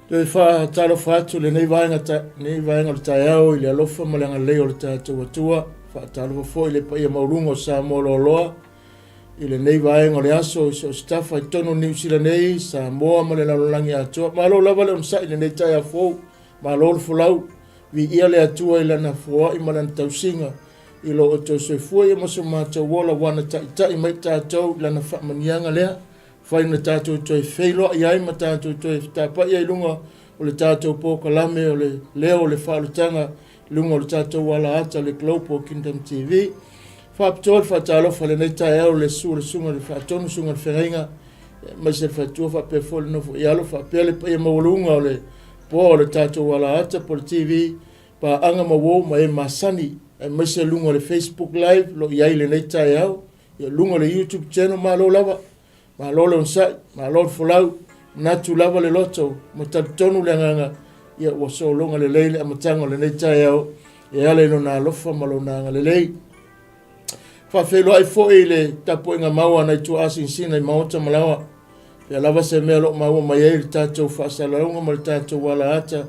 Toe faatalofa atu i lenei vaega, lenei vaega o le taeao i le alofa ma le agalelei o le tatou Atua. Faatalofa foi i le paia maualuga o Samoa loaloa i lenei vaega o le aso i so o se tafa i totonu o Niu Sila nei, Samoa ma le lalolagi atoa. Malo lava le onosai i lenei taeao fou, malo le folau, viia le Atua i Lana foai ma Lana tausiga i lo outou soifua ia ma so matou ola ua na taitai mai tatou i Lana faamanuiaga lea. Fai na tatou toe feiloai ai ma tatou toe fetapai ai i luga o le tatou polokalame o le leo o le faaolataga i luga o le tatou alaata le Global Kingdom TV. Faapitoa le faatalofa i lenei taeao i le susu o le Susuga i le Faatonu, Susuga i le Feagaiga, aemaise le Faletua faapea foi le nofo i alo faapea le paia maualuga o le poa o le tatou alaata po o le TV, paaga ma uo ma e masani, aemaise luga o le Facebook Live lo i ai i lenei taeao. Ia luga o le YouTube channel, malo lava, malo le onosai, malo le folau, manatu lava le loto ma talitonu le agaga, ia ua sologa lelei le amataga o lenei taeao e ala i lona alofa ma lona agalelei. Faafeiloai foi i le tapuaiga mau a nai tuaa sinsina i maota ma laoa. Pea lava se mea o lo o maua mai ai le tatou faasalalauga ma le tatou alaata,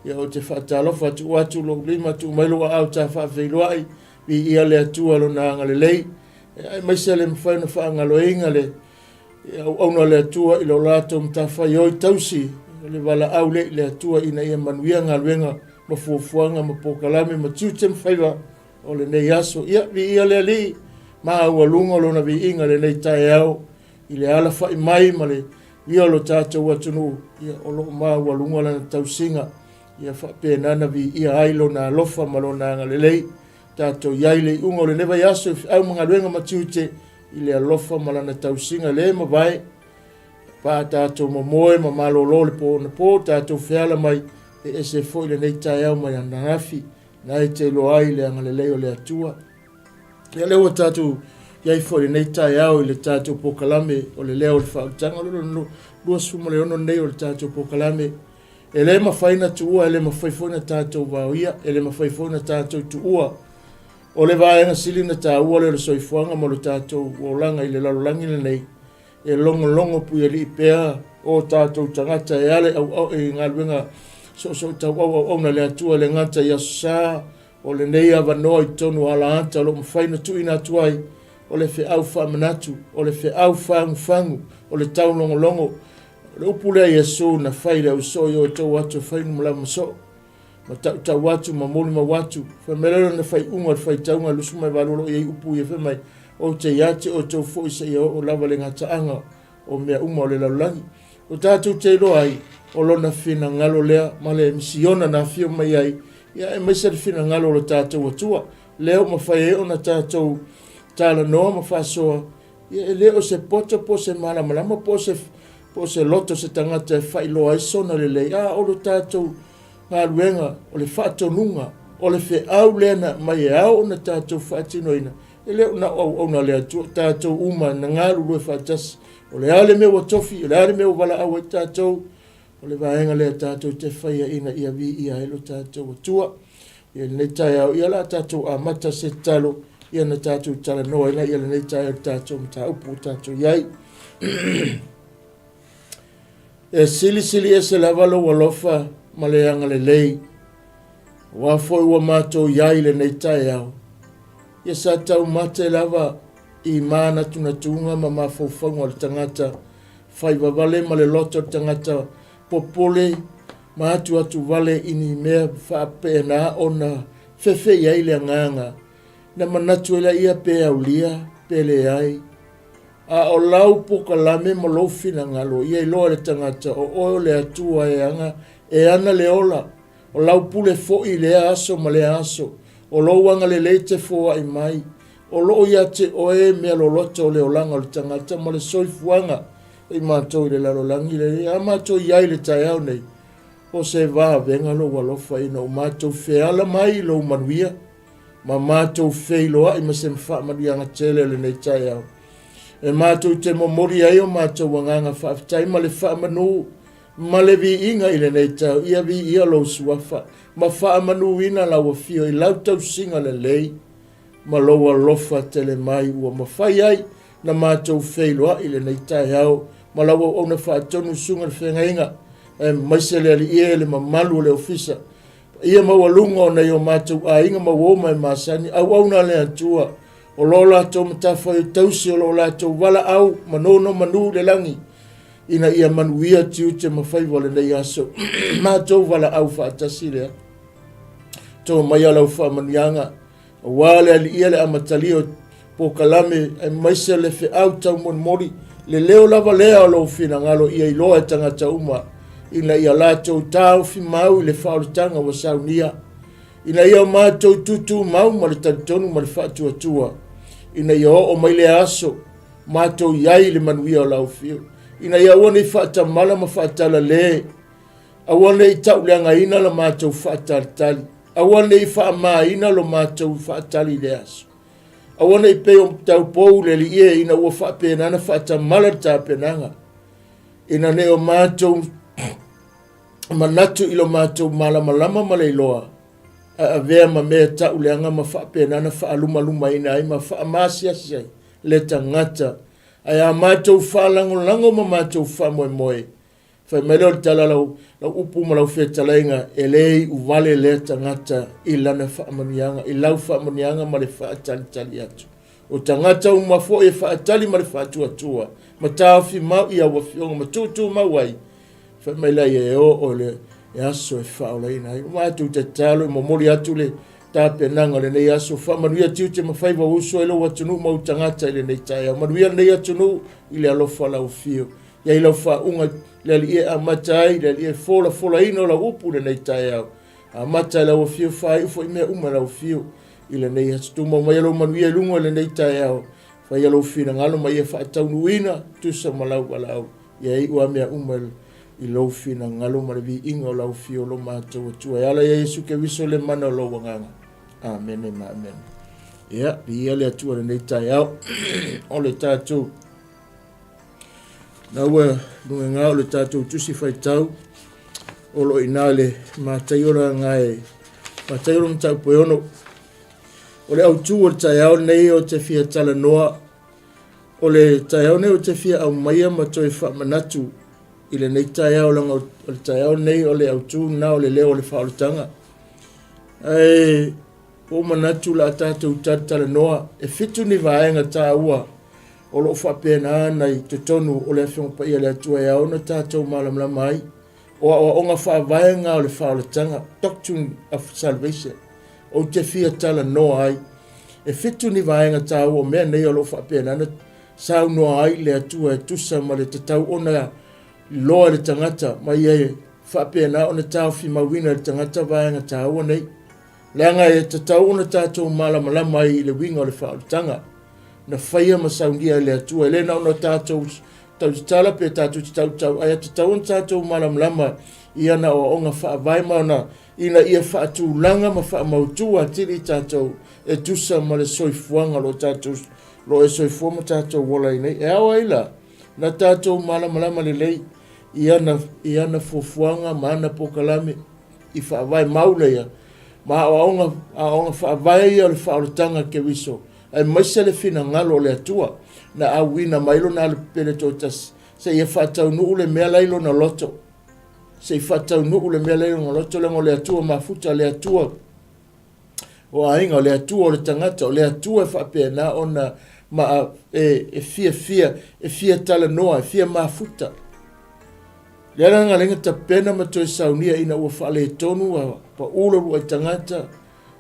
ia ou te faatalofa atu atu lou lima tuu mai lou aao ta faafeiloai, Viia le Atua Lona agalelei, aemaise le mafai ona faagaloina le auauna a le Atua i lo latou matafaioi tausi o le valaau lea i le Atua ina ia manuia galuega ma fuafuaga ma polokalame ma tiute ma faiva o lenei aso. Ia, viia le Alii, maualuga Lona viiga i lenei taeao i le alafai mai ma le ia o lo tatou atunuu, ia, o lo o maualuga Lana tausiga. Ia faapena ona viia ai Lona alofa ma Lona agalelei. Tatou i ai i le iuga o lenei vaiaso i feau ma galuega ma tiute i le alofa ma Lana tausiga le mavae. Pa tatou momoe ma malolo le po anapo, tatou feala mai e ese foi lenei taeao mai ananafi, na e te iloa ai le agalelei o le Atua. Ia lea ua tatou i ai foi lenei taeao i le tatou polokalame o le leo o le faaolataga, o le 26 lenei o le tatou polokalame. E le mafai na tuua, e le mafai foi na tatou vaoia, e le mafai foi na tatou tuua. O le vaega sili na taua lea o le soifuaga ma lo tatou olaga i le lalolagi lenei, e logologo puialii pea o tatou tagata e ala i galuega soosootauau auauna a le Atua e le gata i Aso Sa, o lenei avanoa i totonu o alaata o lo o mafai ona tuuina atu ai, o le feau faamanatu, o le feau fagufagu, o le taulogologo. O le upu lea a Iesu na fai i le ausoo i outou atu e fai ma soo, ma tautau atu ma molimau atu. Fai mai lea lona faaiuga o le faitauga 28 o lo o i ai upu ia fai mai, Ou te ia te outou foi seia oo lava le gataaga o mea uma o le lalolagi. O tatou te iloa ai, o lona finagalo lea ma le misiona na afio mai ai, ia aemaise le finagalo o lo tatou Atua. Lea ua mafai ai ona tatou talanoa ma faasoa, ia e le o se poto po o se malamalama po o se, po o se loto se tagata e faailoa ai sona lelei, a o lo tatou galuega o le faatonuga, o le feau lea na aumai e ao ona tatou faatinoina, e le o na o auauna a le Atua, tatou uma na galulue faatasi. O le a le mea ua tofi, o le a le mea ua valaau ai tatou, o le vaega lea tatou te faia ina ia viia ai lo tatou Atua. Ia lenei taeao, ia la tatou amata se tatalo, ia na tatou talanoa ai lea lenei taeao i le tatou mataupu ua tatou i ai. E silisili ese lava lou alofa ma le agalelei, aua foi ua matou i ai i lenei taeao. Ia sa taumate lava i mānatunatuga ma mafaufauga o le tagata faivavale ma le loto o le tagata popole ma atuatu vale i ni mea faapena ona fefe i ai le agaga, na manatu ai laia pe aulia pe leai. A o lau pokalame ma lou finagalo, ia iloa e le tagata o oe o le Atua e aga e ana le ola, o lau pule foi i lea aso ma lea aso, o lou agalelei te foai mai, o loo ia te oe mea loloto o le olaga o le tagata ma le soifuaga i matou i le lalolagi lenei. A matou i ai i le taeao nei, o se vavega lou alofa ina ua matou feala mai i lou manuia, ma matou feiloai ma se faamanuiaga tele o lenei taeao. E matou te momoli ai o matou agaga faafetai ma le faamanu ma le viiga i lenei tau. Ia viia lou suafa ma faamanuina lau afio i lau tausiga lelei ma lou alofa tele mai ua mafai ai na matou feiloai i lenei taeao ma lau auauna faatonu susuga i le feagaiga. Aemaise le Alii e, le mamalu o le ofisa. Paia maualuga o nai o matou aiga ma uo ma e masani, auauna a le Atua, o lo latou matafaioi tausi, o lo latou valaau ma nonomanu i le lagi, ina ia manuia tiute ma faiva o lenei aso. Matou valaau faatasi lea. To maia lau faamanuiaga, Aua le aliia le amatalia o polokalame aemaise le feau taumolimoli, le leo lava lea o lou finagalo ia iloa e tagata uma, ina ia latou taofi mau i le faaolataga ua saunia, ina ia o matou tutumau ma le talitonu ma le faatuatua, ina ia oo mai lea aso matou i ai i le manuia o lau afio, ina ia aua ne i faatamala ma faatalale. Aua ne i tauleagaina la matou faatalitali. Aua ne i faamaina lo matou faatali i le aso. Aua ne i pei o taupou le Alii e ina ua faapena ona faatamala le tapenaga. Ina ne i o matou manatu i lo matou malamalama ma le iloa, ae avea ma mea tauleaga ma faapena ona faalumalumaina ai ma faamaasiasi ai le tagata. Ae a matou faalagolago ma matou faamoemoe, Fai mai lea o le tala lau, lau upu ma lau fetalaiga, e le iu vale lea tagata i lana faamanuiaga, i lau faamanuiaga ma le faatalitali atu. O tagata uma foi e faatali ma le faatuatua, ma taofi mau i au afioga ma tutumau ai, fai mai laia e oo le aso e faaolaina ai. Ua matou tatalo e momoli atu le tapenaga o lenei aso, faamanuia tiute ma faiva ua usu ai lou atunuu ma ou tagata i lenei taeao. Manuia lenei atunuu i le alofa o lau afio. I ai lau faauuga le Alii e amata ai, le Alii e folafolaina o lau upu i lenei taeao. Amata e lau afio, faaiu foi mea uma e lau afio i lenei aso. Tumau maia lou manuia i luga i lenei taeao. Faia lou finagalo ma ia faataunuuina, tusa ma lau valaau. Ia iu a mea uma i lou finagalo ma le viiga o lau afio lo matou Atua. E ala ia Iesu Keriso le mana o lou agaga. Amene ma amene. Ia, viia le Atua i lenei taeao. O le tatou Na ua luga o le tatou tusi faitau o lo o ina le Mataio la e Mataio le mataupu e ono. O le autu o le taeao nei o te fia talanoa o le taeao nei o te fia aumaia ma toe faamanatu i lenei taeao leaga o le taeao nei o le autu na o le leo o le faaolataga. Ae ua ou manatu la tatou talatalanoa e fitu ni vaega taua o lo o faapena ona i totonu o le Afioga Paia a le Atua e ao ona tatou malamalama ai. O aoaoga faavae na o le faaolataga, doctrine of salvation, ou te fia talanoa ai. E fitu ni vaega taua o mea nei o lo o faapena ona saunoa ai le Atua e tusa ma le tatau ona iloa e le tagata ma ia e faapena ona taofimauina e le tagata vaega taua nei. Leaga e tatau ona tatou malamalama ai i le uiga o le faaolataga na faia ma saunia e le Atua. E le na ona tatou tautatala pe tatou te tautau, ae tatau ona tatou malamalama i ana aoaoga faavae ma ona ina ia faatulaga ma faamautu atili i tatou e tusa ma le soifuaga o lo o tatou lo o e soifua ma tatou ola ai nei. E ao ai la na tatou malamalama lelei i ana, i ana fuafuaga ma ana polokalame i faavae maula ia ma aoaoga, aoaoga faavae ia o le faaolataga Keriso, aemaise le finagalo o le Atua na auina mai lona alupele toatasi seia faataunuu le mea la i lona loto, se i faataunuu le mea la i lona loto, leaga o le Atua mafuta, le Atua o aiga, o le Atua o le tagata, o le Atua e faapena ona ma, e, e fiafia, e fia talanoa, e fia mafuta. Le ala na lenga tapena ma toe saunia ina ua faaletonu a paʻu le uluai tagata,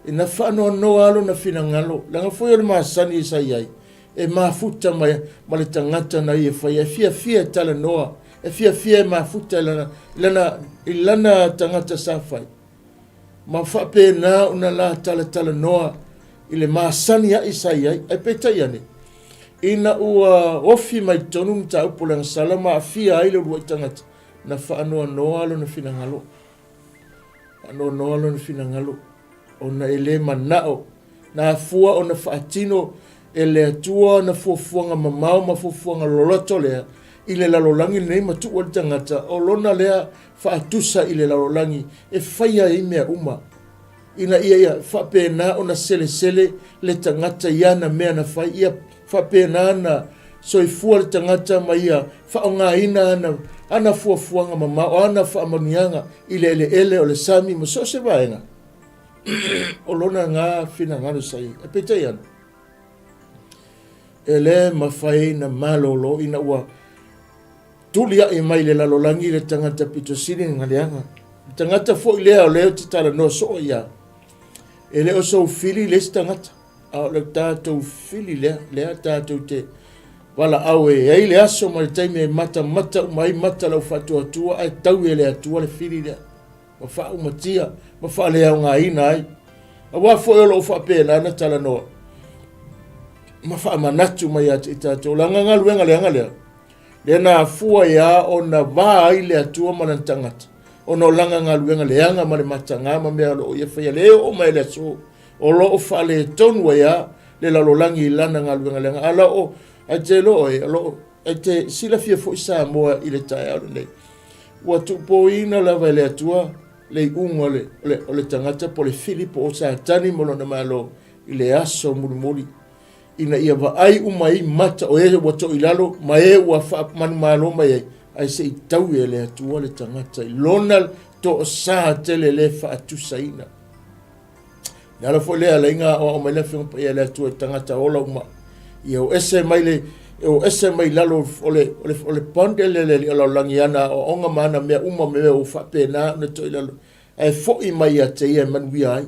ina faanoanoa lava lona finagalo, leaga foi o le masani sa i ai, e mafuta ma, ma le tagata na ia faia, e fiafia e talanoa, e fiafia e mafuta i lana, i lana, i lana tagata sa fai. Ma faapena ona la talatalanoa i le masani aʻi sa i ai. Ae peitai ane, ina ua ofi mai totonu mataupu o le agasala ma aafia ai le uluai tagata, na faanoanoa lona finagalo. Faanoanoa lona finagalo ona e le manao na afua ona faatino e le Atua ana fuafuaga mamao ma fuafuaga loloto lea i le lalolagi lenei ma tuu ai le tagata o lona lea faatusa i le lalolagi e faia ai mea uma ina ia ia faapena ona selesele le tagata i ana mea na fai, ia faapena ona soifua le tagata ma ia faaaogaina ana, ana fuafuaga mamao, o ana faamanuiaga i le eleele o le sami ma so o se vaega o lona na finagalo sa i ai. Ae peitai ane, e le mafai na malolo ina ua tuliai mai le lalolagi le tagata pito sili ona leaga. Le tagata foi lea o lea ou te talanoa soo ia, e le o sou fili le isi tagata, a o le tatou fili lea, lea tatou te valaau e ai le aso ma le taimi e matamata uma ai mata lau faatuatua ae tau e le Atua le fili lea. Ma faaumatia ma faaleaogaina ai. Aua foi o lo o faapena na talanoa ma faamanatu mai ia te i tatou. Leaga galuega leaga lea, lea na afua ai lava ona va ai le Atua ma lana tagata, ona o lana galuega leaga ma le mataga ma mea o lo o ia faia, lea e oo mai i le aso, o lo o faaletonu ai lava le lalolagi i lana galuega leaga. A o, ae te iloa oe, o lo o, ae te silafia foi Samoa i le taeao lenei, ua tuupoina lava e le Atua le iuga o le, o le, o le tagata po o le fili po o Satani ma lona malo i le aso mulimuli, ina ia vaai uma ai mata o e ua toʻi lalo ma e ua faamanumalo mai ai, ae se i taui e le Atua le tagata i lona toosā tele le faatusaina. Le ala foi lea alaiga aoao mai le Afioga Paia e le Atua i tagata ola uma. Ia o ese mai le o ese mai lalo o le o le o le ponde le le o lalolagi ana aoaoga ma ana mea uma me mea ua faapena ona toʻi lalo ae foi mai ia te ia e manuia ai.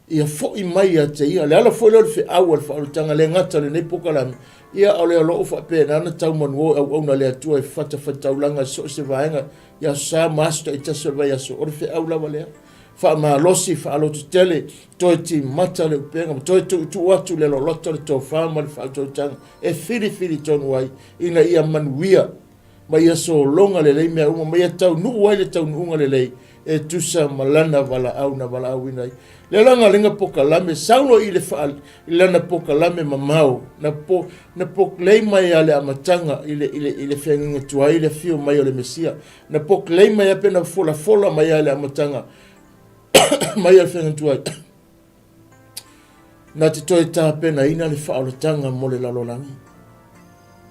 Ia foi mai ia te ia. Le ala foi lea o le feau a le faaolataga le gata o lenei polokalame, ia o le o lo o faapena ona tau manuo e auauna le Atua e fatafaitaulaga i so o se vaega i aso sa ma aso taitasi o le vaiaso. O le feau lava lea. Faamalosi, faalototele, toe timata le upega ma toe tuutuu atu le loloto, le tofa ma le faautautaga e filifili tonu ai ina ia manuia ma ia sologa lelei mea uma, ma ia taunuu ai le taunuuga lelei e tusa ma lana valaau na valaauina ai. Lea la galega pokalame, saulo i le faa, i lana pokalame mamao, na po, na poklei mai a le amataga i le, i le, i le feagaiga tuai i le afio mai o le Mesia. Na poklei mai a pe na folafola mai a le amataga mai a le feagaiga tuai. Na te toe tapenaina le faaolataga mo le lalolagi.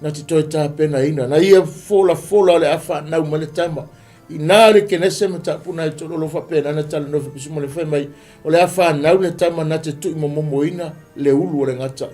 Na te toe tapenaina. Na ia folafola o le a whanau mai le tama. I nā le kenese ma tapuna e tolo lo faapena na talanoa fapisu ma le fai mai o le a whanau le tama na te tui momomoina le ulu o le gata.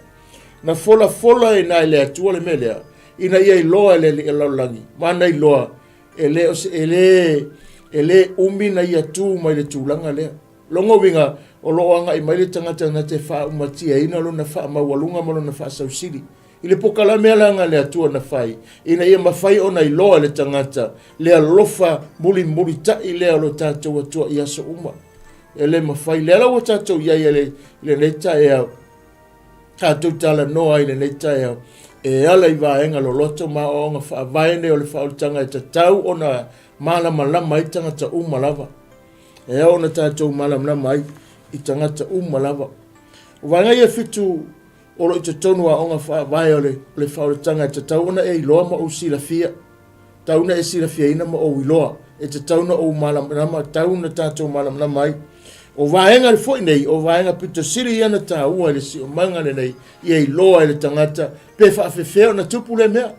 Na folafola e nā i le Atua le mea lea, ina ia iloa e le alii o le lalolagi, ma ana iloa e le, o se, e le, e le umi na ia tū mai le tulaga lea. Lona uiga, o lo o agai mai le tagata na te faaumatiaina lona faamaualuga ma lona faasausili i le pokalame alaga a le Atua na fai, ina ia mafai ona iloa e le tagata le alofa mulimulitai lea o lo tatou Atua i aso uma. E le mafai. Lea la ua tatou i ai i lenei taeao, tatou talanoa ai i lenei taeao, e ala i vaega loloto ma aoaoga faavae nei o le faaolataga e tatau ona malamalama ai tagata uma lava. E ao ona tatou malamalama ai i tagata uma lava. O vaega ia e fitu o lo o i totonu o aoga faavae o le, o le faaolataga e tatau ona e iloa ma ou silafia. Tau na e silafiaina ma ou iloa. E tatau na ou malamalama, tau na tatou malamalama ai. O vaega foi nei, o vaega pito sili ia na taua i le siomaga lenei, ia iloa e le tagata pe faafefea ona tupu lea mea.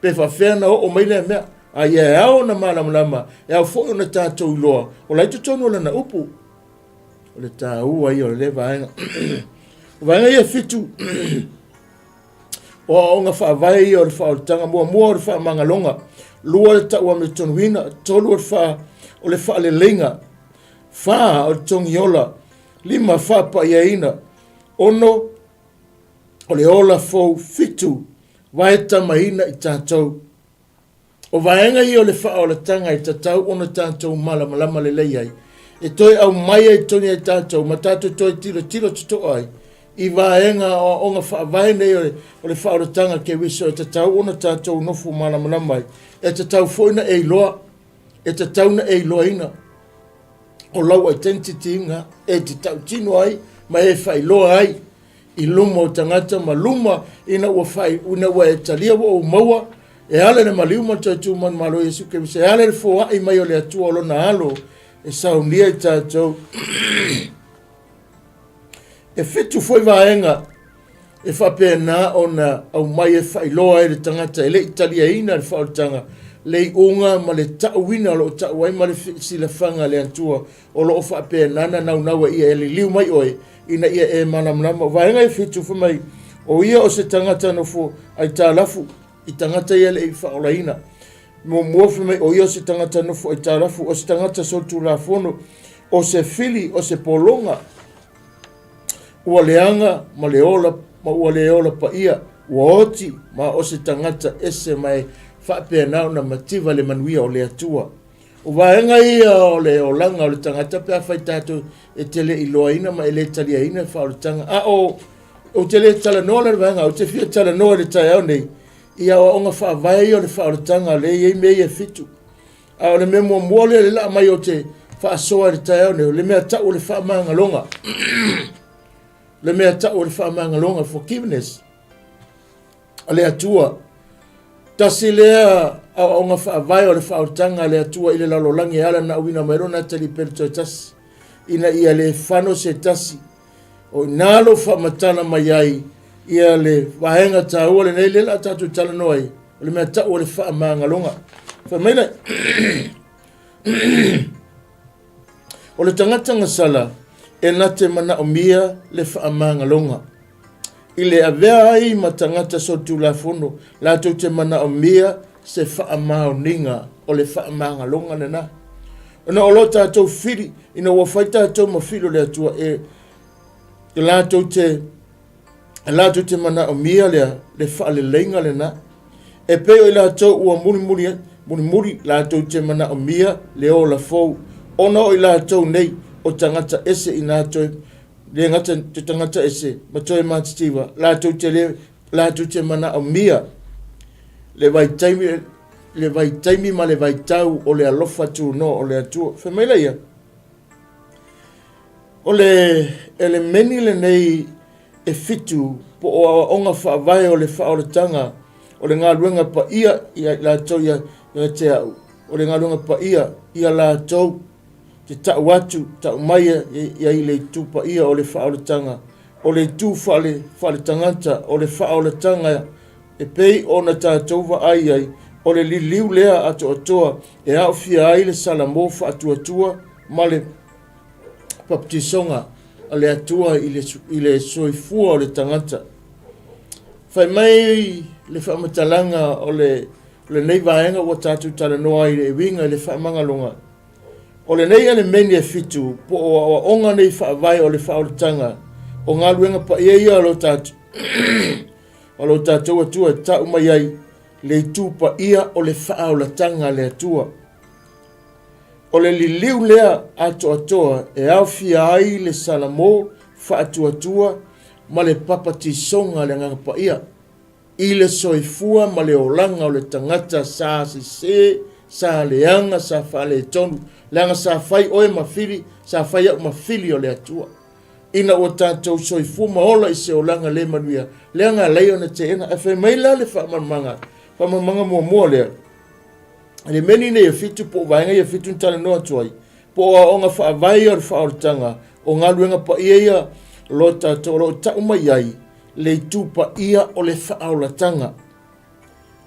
Pe faafefea ona oo mai lea mea. A ia e ao ona malamalama, e ao foi ona tatou iloa, o la i totonu o lana upu. O le taua ia o lea vaega. O vaega ia e fitu, o aoaoga faavae ia o le faaolataga. Muamua o le faamagaloga, lua o le tauamiotonuina, tolu o le, faa, o le faaleleiga, fa o le togiola, lima faapaiaina, ono o le ola fou, fitu vaetamaina i tatou. O vaega ia o le faaolataga e tatau ona tatou malamalama lelei ai, e toe aumai ai tonu e tatou ma tatou toe tilotilo totoa ai i vaega aoaoga faavae nei o le faaolataga Keriso e tatau ona tatou nofo malamalama ai. E tatau foi na e iloa, e tatau na e iloaina o lau identity nga e te tautino ai ma e faailoa ai i luma o tagata ma luma ina ua fai, ina ua e talia ua ou maua, e ala i le maliu ma le toe tu manumalo o Iesu Keriso, e ala i le foai mai o le Atua o lona alo e saunia i tatou. E fitu foi vaega. E faapena ona aumai e faailoa ai le tagata e le i taliaina le faaolataga, le iuga ma le ta'uina o lo o ta'u ai ma le silafaga a le Atua o lo o faapena ona naunau ai ia e liliu mai oe ina ia e malamalama. O vaega e fitu fai mai, o ia o se tagata nofo aitalafu i tagata ia e le i faaolaina. Muamua fai mai, o ia o se tagata nofo aitalafu, o se tagata solitulafono, o se fili, o se pologa, ua leaga ma le ola ma ua le ola paia, ua oti ma o se tagata ese ma e faapena ona mativa le manuia o le Atua. O vaega ia o le olaga o le tagata pe afai tatou e te le iloaina ma e le taliaina le faaolataga. A o ou te le talanoa la le vaega, ou te fia talanoa i le taeao nei i aoaoga faavae ia o le faaolataga lea e i ai mea ia e fitu. A o le mea muamua lea le laa mai ou te faasoa i le taeao nei, o le mea tau o le faamagaloga. Le mea tau o le faamagaloga, forgiveness a le Atua. Tasi lea aoaoga faavae o le faaolataga a le Atua i le lalolagi e ala na auina mai lona atalii pele toe tasi, ina ia le fano se tasi. O i ina lo faamatala mai ai ia le vaega taua lenei lea la a tatou talanoa ai, o le mea tau o le faamagaloga. Fai mai le o le tagata gasala e na te manaomia le faamagaloga. I le avea ai ma tagata solitulafono, latou te manaomia se faamaoniga o le faamagaloga lena. Ona o lo tatou fili, ina ua fai tatou ma fili o le Atua, e latou te, e latou te manaomia lea, le faaleleiga lena. E pei o i latou ua mulimuli ai, mulimuli latou te manaomia le ola fou, ona o i latou nei o tagata ese ina toe le gata te tagata ese ma toe matitiva, latou te le, latou te manaomia le vaitaimi, le vaitaimi ma le vaitau o le alofa tunoa o le Atua. Fai mai laia, o le elemeni lenei e fitu po o aoaoga faavae o le faaolataga o le galuega paia ia i latou ia, ia te au, o le galuega paia ia latou te tau atu, tau mai ia i le itu paia o le faaolataga, o le itu faale, faaletagata, o le faaolataga e pei ona tatou vaai ai, o le liliu lea atoatoa e aofia ai le salamo faatuatua ma le papatisoga a le Atua i le, i le soifua o le tagata. Fai mai le faamatalaga o le, lenei vaega ua tatou talanoa ai i le uiga i le faamagaloga, O lenei elemeni e fitu po o aoaoga nei faavae o le faaolataga o galuega paia ia a lo tatou a lo tatou Atua e tau mai ai le itu paia o le faaolataga a le Atua. O le liliu lea atoatoa e aofia ai le salamo faatuatua ma le papatisoga a le Agaga Paia. I le soifua ma le olaga o le tagata sa sese, sa leaga, sa faaletonu, leaga sa fai oe ma fili, sa fai au ma fili o le Atua. Ina ua tatou soifua ma ola i se olaga le manuia, leaga alai ona teena. Ae fai mai la le faamalamalamaga, faamalamalamaga muamua lea, le meni nei e fitu po o vaega ia e fitu na talanoa atu ai, po o aoaoga faavae ia o le faaolataga, o galuega paia ia lo tatou o lo o tau mai ai, le itu paia o le faaolataga.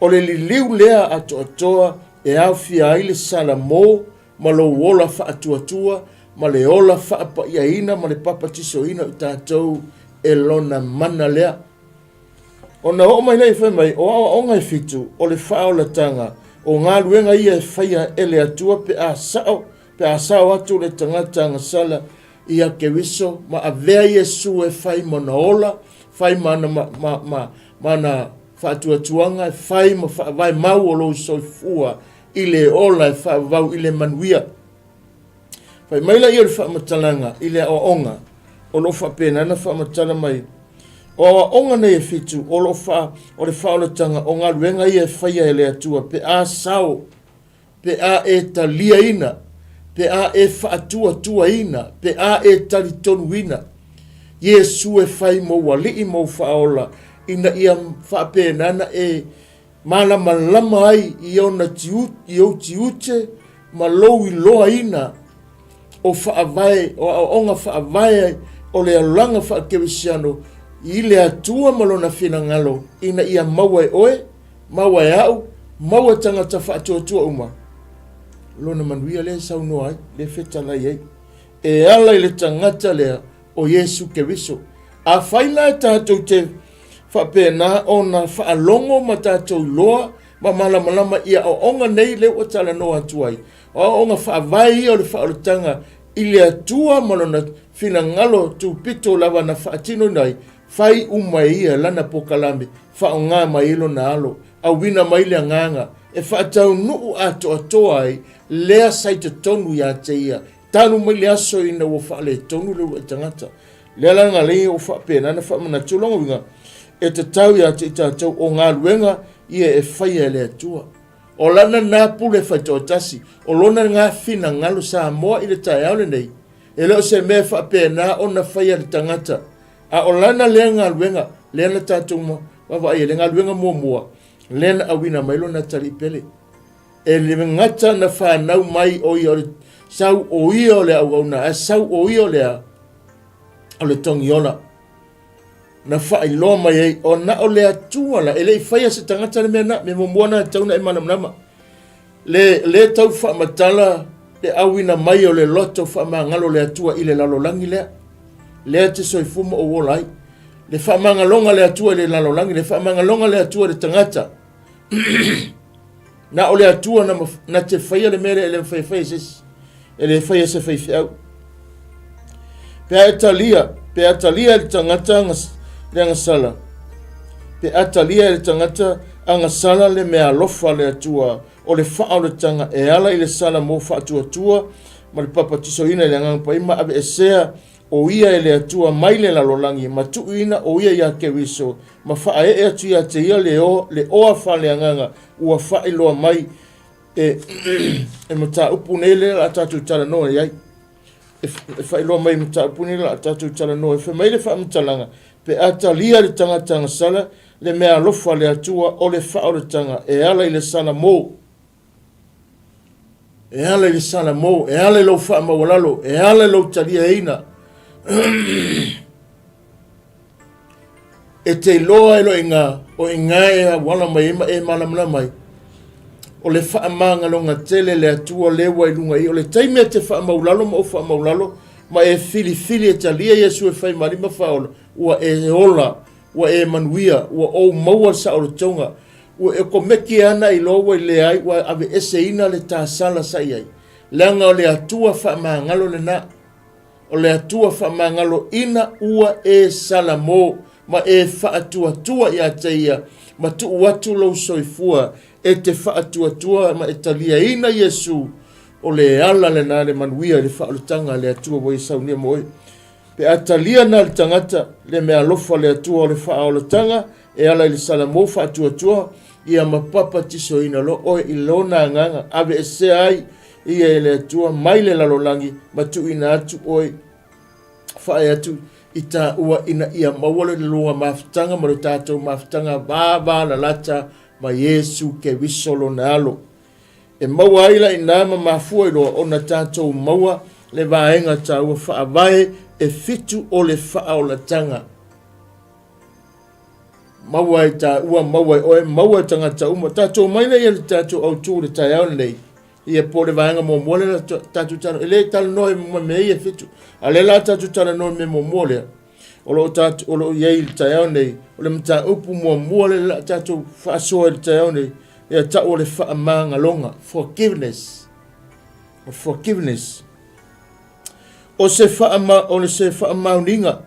O le liliu lea atoatoa e aofia ai le salamo ma lou ola faatuatua ma le ola faapaiaina ma le papatisoina o i tatou e lona mana lea. Ona oo mai lea fai mai, o aoaoga e fitu o le faaolataga, o galuega ia e faia e le Atua pe a sao, pe a sao atu le tagata agasala ia Keriso ma avea Iesu e fai ma ona ola, fai ma ana, ma, ma, ma, ma ana faatuatuaga, e fai ma faavae mau o lou soifua i le ola e faavavau i le manuia. Fai mai laia o le faamatalaga i le aoaoga o lo o faapena ona faamatala mai. O aoaoga nei e fitu o lo o faa, o le faaolataga o galuega ia e faia e le Atua pe a sao pe a e taliaina, pe a e faatuatuaina, pe a e talitonuina Iesu e fai mou alii mou faaola, ina ia faapena ona e malamalama ai i ona i ou tiute ma lou iloaina o faavae, o aoaoga faavae o le olaga faakerisiano. i le Atua ma Lona finagalo ina ia maua e oe, maua e au, maua e tagata faatuatua uma Lona manuia lea e saunoa ai, lea e fetalai ai. E ala i le tagata lea o Iesu Keriso. Afai la e tatou te faapena ona faalogo ma tatou iloa ma malamalama i aoaoga nei lea ua talanoa atu ai, o aoaoga faavae ia o le faaolataga i le Atua ma Lona finagalo tupito lava na faatinoina ai, fai uma e Ia Lana polokalame, faaaoga mai ai Lona Alo, auina mai le Agaga e faataunuu atoatoa ai lea sa i totonu ia te Ia, talu mai le aso ina ua faaletonu le uluai tagata. Lea la na alai ua faapena ona faamanatu. O lona uiga, e tatau ia te i tatou o galuega ia e faia e le Atua. O lana na pule faitoatasi, o lona na finagalo Samoa i le taeao lenei, e le o se mea e faapena ona faia le tagata, a o lana lea galuega, lea na tatou vaavaai ai, le galuega muamua, lea na auina mai lona atalii pele. E le gata na fanau mai o ia o le sau o ia o le auauna, ae sau o ia o le a? O le togiola. Na faailoa mai ai, o na o le Atua la, e le i faia se tagata le mea na, mea muamua na e tatau ona e malamalama. Le, le tau faamatala le auina mai o le loto faamagalo o le Atua i le lalolagi lea. Lea te soifua ma ou ola ai. Le faamagaloga a le Atua i le lalolagi, le faamagaloga a le Atua i le tagata. Na o le Atua na, na te faia le mea lea e le mafai e faia e se isi. E le faia e se faifeau. Pe a e talia, pe a talia e le tagata le agasala, pe a talia e le tagata agasala le meaalofa a le Atua o le faaolataga e ala i le sala mo faatuatua ma le papatisoina i le Agaga Paia ma aveesea o ia e le Atua mai le lalolagi ma tuuina o ia iā Keriso ma faaee atu ia te ia le, o, le oa faaleagaga ua faailoa mai e, e mataupu nei lea la tatou talanoa i ai. E, e faailoa mai e mataupu nei la tatou talanoa. E fai mai le faamatalaga, pe a talia le tagata agasala le mea alofa a le Atua o le faaolataga e ala i le sala mo E ala i le salamo, e ala i lou faamaualalo, e ala i lou taliaina. E te iloa e lo inga, o inga e auala mai ai ma e malamalama ai. O le faamagaloga tele le Atua le ua i luga i. O le taimi e te faamaulalo ma ou faamaulalo, ma e filifili e talia Iesu e fai ma Alii ma Faaola, ua e ola, ua e manuia, ua ou maua le saolotoga, Ua e komeki ana i loa ua i leai ua aveeseina le tasala sa i ai, leaga o le Atua faamagalo lena. O le Atua faamagalo ina ua e salamo ma e faatuatua ia te ia ma tuu atu lou soifua e te faatuatua ma e taliaina Iesu, o le ala lena le manuia i le faaolataga a le Atua ua ia saunia mo oe. Pe a talia na le tagata le meaalofa le Atua o le faaolataga e ala i le salamo faatuatua ia ma papatisoina loa oe i lona agaga, aveesea ai ia e le Atua mai le lalolagi ma tuuina atu oe faae atu i tāua ina ia maua le lua mafutaga ma le tatou mafutaga vavalalata ma Iesu Keriso lona Alo. E maua ai la inā ma mafua i loa ona tatou maua le vaega taua faavae e fitu o le faaolataga. Maua ai tāua, maua ai oe, maua ai tagata uma. Tatou mai lea ia le tatou autū i le taeao lenei, ia po o le vaega muamua lea la tatou talanoa, e le talanoa i ma mea ia e fitu, a o lea la tatou talanoa i mea muamua lea, o lo o tatou, o lo o i ai i le taeao nei, o le mataupu muamua lea la tatou faasoa i le taeao nei, ia tau o le faamagaloga, forgiveness. O forgiveness. O se whaama, o se whaamauniga,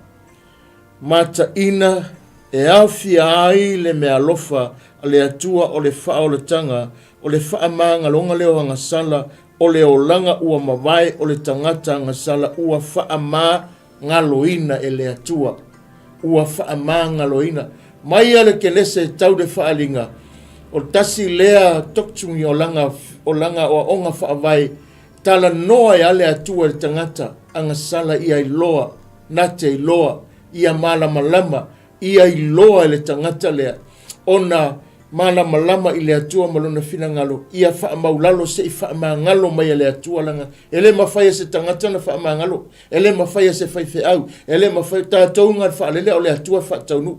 mataina e aofia ai le meaalofa a le Atua o le faaolataga, o le faamagaloga lea o agasala, o le olaga ua mavae o le tagata agasala ua faamagaloina e le Atua. Ua faamagaloina. Mai a le Kenese e tau le faaaliga, o le tasi lea doctrine o lana, o lana aoaoga faavae, Talanoa e a le Atua i le tagata agasala ia iloa, na te iloa, ia malamalama, ia iloa e le tagata lea, ona malamalama i le Atua ma Lona finagalo, ia faamaulalo se i faamagalo mai e le Atua lana. E le mafai e se tagata ona faamagalo, e le mafai e se faifeau, e le mafai, tatou na o le faalele a o le Atua e faataunuu.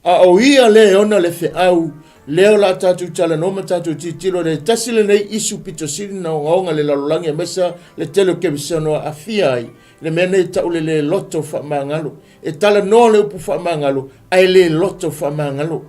A o ia lea e ona le feau, lea o le a tatou talanoa ma tatou tilotilo i le tasi lenei isu pito sili ona ogaoga i le lalolagi aemaise le tele o kerisiano e aafia ai le mea nei e tau le le loto faamagalo. E talanoa le upu faamagalo, ae le loto faamagalo.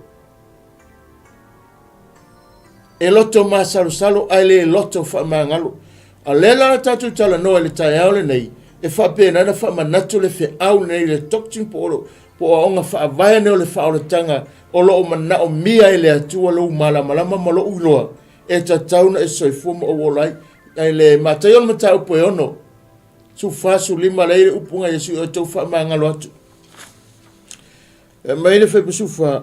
E loto masalosalo ae le loto faamagalo. A lea la tatou talanoa i le taeao lenei, e faapena ona faamanatu le feau lenei, le doctrine po o po o aoga faavae nei o le faaolataga o lo o manaomia e le Atua lou malamalama ma lou iloa e tatau ona e soifua ma ou ola ai. I le Mataio o le mataupu e 6, 14, 15, lea e i le upu na Iesu e outou faamagalo atu. E aumai le Fuaiupu 14,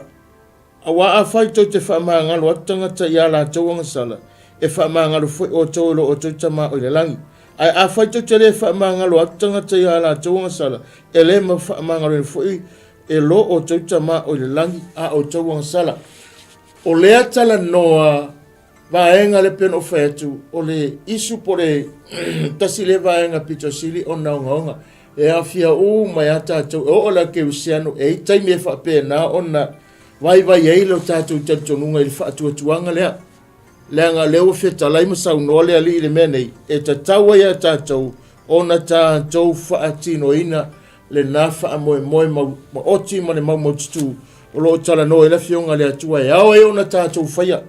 Aua afai tou te faamagalo atu tagata i a latou agasala, e faamagalo foi outou e lo outou Tama o i le lagi. Ae afai tou te le faamagalo atu tagata i a latou agasala, e le faamagaloina foi e lo outou Tama o i le lagi a outou agasala. O lea talanoa vaega lea pei ona ou fai atu, o le isu po o le tasi lea vaega pito sili ona ogaoga e aafia uma ai a tatou, e oo i le kerisiano, e i ai taimi e faapena ona vaivai ai lo tatou talitonuga i le faatuatuaga lea. Leaga o lea ua fetalai ma saunoa le Alii i le mea nei, e tatau ai ia tatou ona tatou faatinoina lena faamoemoe maoti ma le maumaututu o lo o talanoa ai le Afioga a le Atua e ao ai ona tatou faia.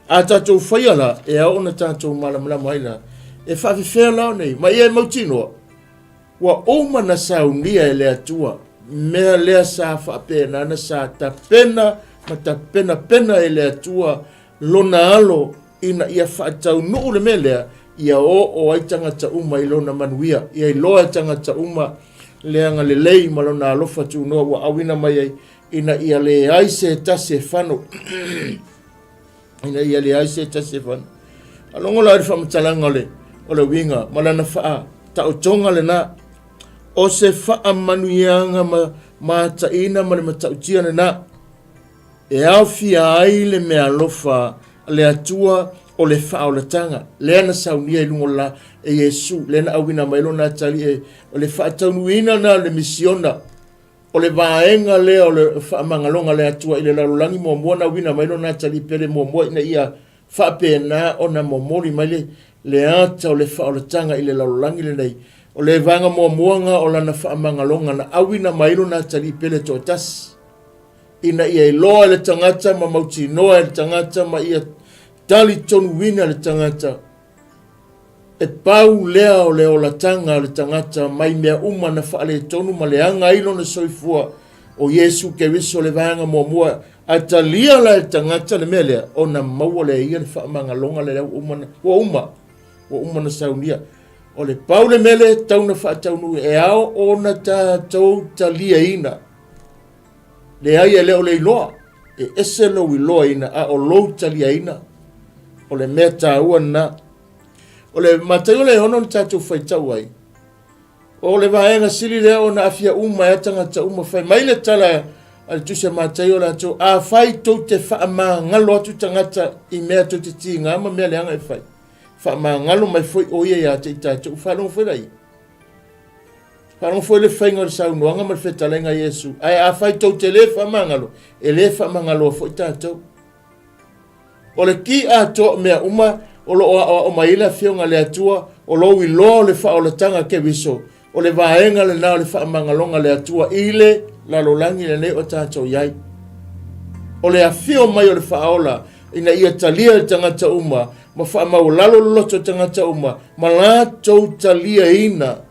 A tatou faia la, e ao ona tatou malamalama ai la, e faafefea la ona i, ma ia e mautinoa, ua uma na saunia e le Atua mea lea sa faapena na sa tapena ma tapenapena e le Atua lona alo ina ia faataunuu le mea lea, ia oo ai tagata uma i lona manuia, ia iloa e tagata uma le agalelei ma lona alofa tunoa ua auina mai ai, ina ia leai se tasi e fano. Ina ia leai se tasi e fano. Faalogo la i le faamatalaga o le, o le uiga ma lana faataotoga lena. O se faamanuiaga ma mataina ma le matautia lena. E aofia ai le meaalofa a le Atua o le faaolataga, lea na saunia i luga o le la e Iesu, lea na auina mai lona atalii, o le faataunuuina lena o le misiona, o le vaega lea o le faamagaloga a le Atua i le lalolagi muamua na auina mai lona atalii pele muamua ina ia faapena ona momoli mai le, le ata o le faaolataga i le lalolagi lenei. O le vaega muamua lena o lana faamagaloga na auina mai lona atalii pele toatasi. ina ia iloa e le tagata ma mautinoa e le tagata ma ia talitonuina le tagata e pau lea o le olataga o le tagata mai mea uma na faaletonu ma leaga ai lona soifua o Iesu Keriso le vaega muamua a talia la e le tagata le mea lea ona maua lea ia le faamagaloga lea ua uma ua uma ua uma na saunia o le pau le mea lea tau na faataunuu e ao ona tatou taliaina Leai, e le o le iloa, e ese lou iloaina, a o lou taliaina, o le mea taua lena. O le Mataio le 6 na tatou faitau ai, o le vaega sili lea ona aafia uma ai tagata uma. Fai mai le tala a le Tusi a Mataio latou, afai tou te faamagalo atu tagata i mea tou te tiga ma mea leaga e fai, faamagalo mai foi o ia ia te i tatou. Faalogo foi laia. Faalogo foi le faiga o le saunoaga ma le fetalaiga a Iesu. Ae afai tou te le faamagalo, e le faamagaloa foi tatou. O le ki atoa o mea uma o lo o aoao mai ai le Afioga a le Atua, o lou iloa o le faaolataga Keriso, o le vaega lena o le faamagaloga a le Atua i le lalolagi lenei o tatou i ai. O le afio mai o le faaola ina ia talia e tagata uma ma faamaualalo le loto o tagata uma ma latou taliaina.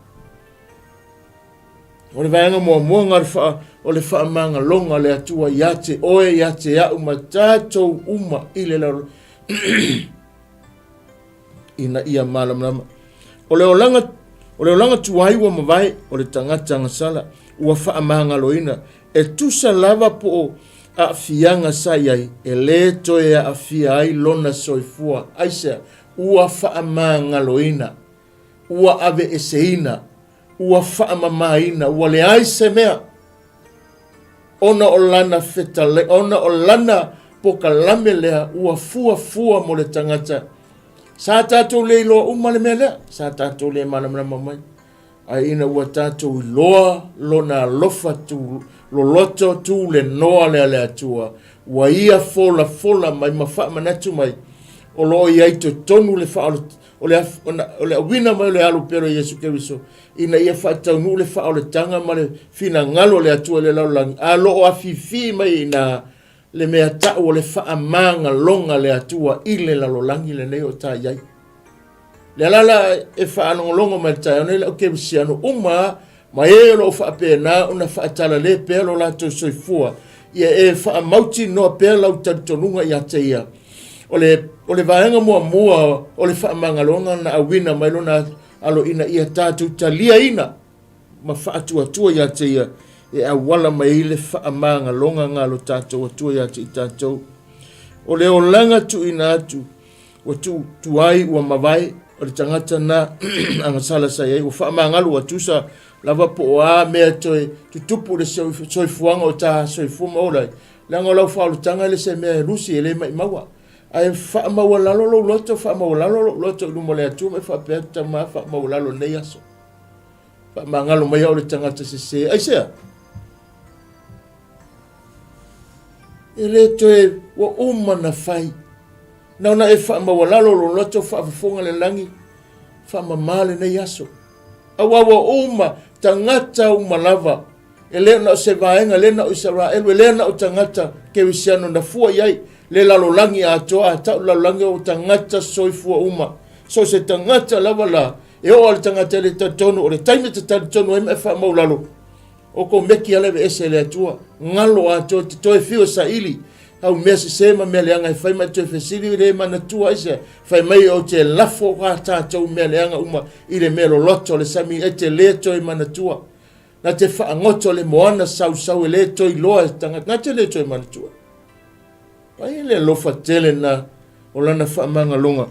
O le vaega muamua lena o le faamagaloga a le Atua ia te oe, ia te au ma tatou uma i le lalo ina ia malamalama. O le olaga, o le olaga tuai ua mavae, o le tagata agasala ua faamagaloina, e tusa lava po o aafiaga sa i ai, e le toe aafia ai lona soifua. Aisea? Ua faamagaloina, ua aveeseina, ua faamamaina, ua leai se mea. Ona o lana fetalai, ona o lana pokalame lea ua fuafua mo le tagata. Sa tatou le iloa uma le mea lea, sa tatou le malamalama mai. Ae ina ua tatou iloa lona alofa tu, loloto tu le noa lea le Atua, ua ia folafola mai ma faamanatu mai, o lo o i ai totonu le faaola, o le, o le auina mai o le alo pele o Iesu Keriso, ina ia faataunuu le faaolataga ma le finagalo o le Atua i le lalolagi, a lo o afifi mai i ina le mea tau o le faamagaloga a le Atua i le lalolagi lenei o ta i ai. Le la la e faalogologo mai le taeao nei le au kerisiano uma ma e o lo o faapena ona faatalale pea lo latou soifua, ia e faamautinoa pea lau talitonuga ia te ia. O le, o le vaega muamua o le faamagaloga na auina mai lona alo ina ia tatou taliaina ma faatuatua ia te ia e auala mai ai le faamagaloga nga lo tatou Atua ia te i tatou. O le olaga tuuina atu ua tu tuai ua mavae o le tagata na agasala sa i ai ua faamagalo ua tusa lava po o a mea toe tutupu le soifuaga o ta soifua ma ola ai leaga o lau faaolataga e le se mea e lusi e le maimaua ae faamaualalo lou loto faamaualalo lou loto i luma o le Atua ma e faapea atu tama faamaualalo lenei aso faamagalo mai au le tagata sese aisea e le toe ua uma na fai Na ona e faamaualalo lou loto faafofoga le lagi, faamama lenei aso. Aua ua uma tagata uma lava, e le na o se vaega, e le na o Isaraelu, e le na o tagata kerisiano na fua i ai le lalolagi atoa, a tau lalolagi o tagata soifua uma. So se tagata lava la, e oo le tagata le talitonu, o le taimi te talitonu ai ma e faamaulalo, O ko meki ala aveese e le Atua, galo atoa te toe fiu e saili, au mea sese ma mea leaga e fai ma e toe fesili le manatua aisea, fai mai ou te lafo a tatou mea leaga uma i le mea loloto o le sami e te le toe manatua. Na te faagoto le moana sausau e le toe iloa e tagata, na te le toe manatua. Ai le alofa tele na o lana faamagaloga.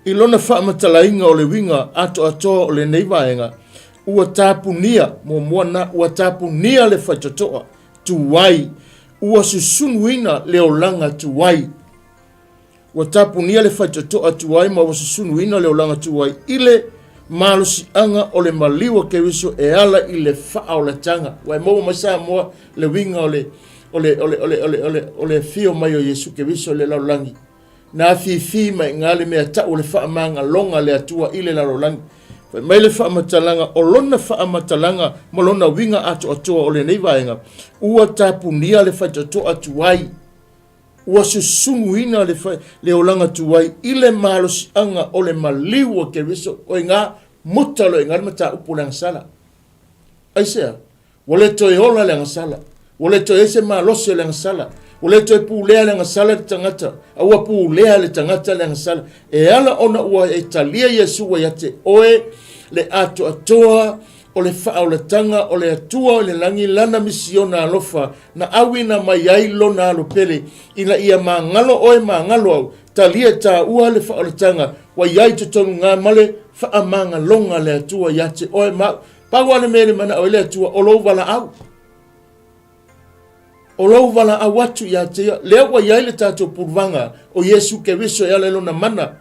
I lona faamatalaina o le uiga atoatoa o lenei vaega, ua tapunia, muamua na, ua tapunia le faitotoa tuai, ua susunuina le olaga tuai. Ua tapunia le faitotoa tuai ma ua susunuina le olaga tuai i le malosiaga o le maliu a Keriso e ala i le faaolataga. Ua e maua mai Samoa le uiga o le o le o le o le o le o le o le afio mai o Iesu Keriso i le lalolagi. Na afifi mai i le mea tau o le faamagaloga a le Atua i le lalolagi. Fai mai le faamatalaga o lona faamatalaga ma lona uiga atoatoa o lenei vaega, ua tapunia le faitotoa tuai, ua susunuina le, le olaga tuai i le malosiaga o le maliu o Keriso, o iga muta loa i ina le mataupu o le agasala. Aisea? Ua le toe ola le agasala. Ua le toe i ai se malosi o le agasala. Ua le toe pulea le agasala le tagata, a ua pulea le tagata le agasala. E ala ona ua e talia Iesu ua ia te oe le atoatoa o le faaolataga o le Atua o le lagi lana misiona alofa na auina mai ai lona alo pele ina ia magalo oe magalo au talia taua le faaolataga ua i ai totonu ngā ma le faamagaloga a le Atua ia te oe ma au. Pau lava le mea e manao ai le Atua, o lou valaau. O lou valaau atu ia te ia. Lea ua i ai le tatou puluvaga o Iesu Keriso e ala i lona mana.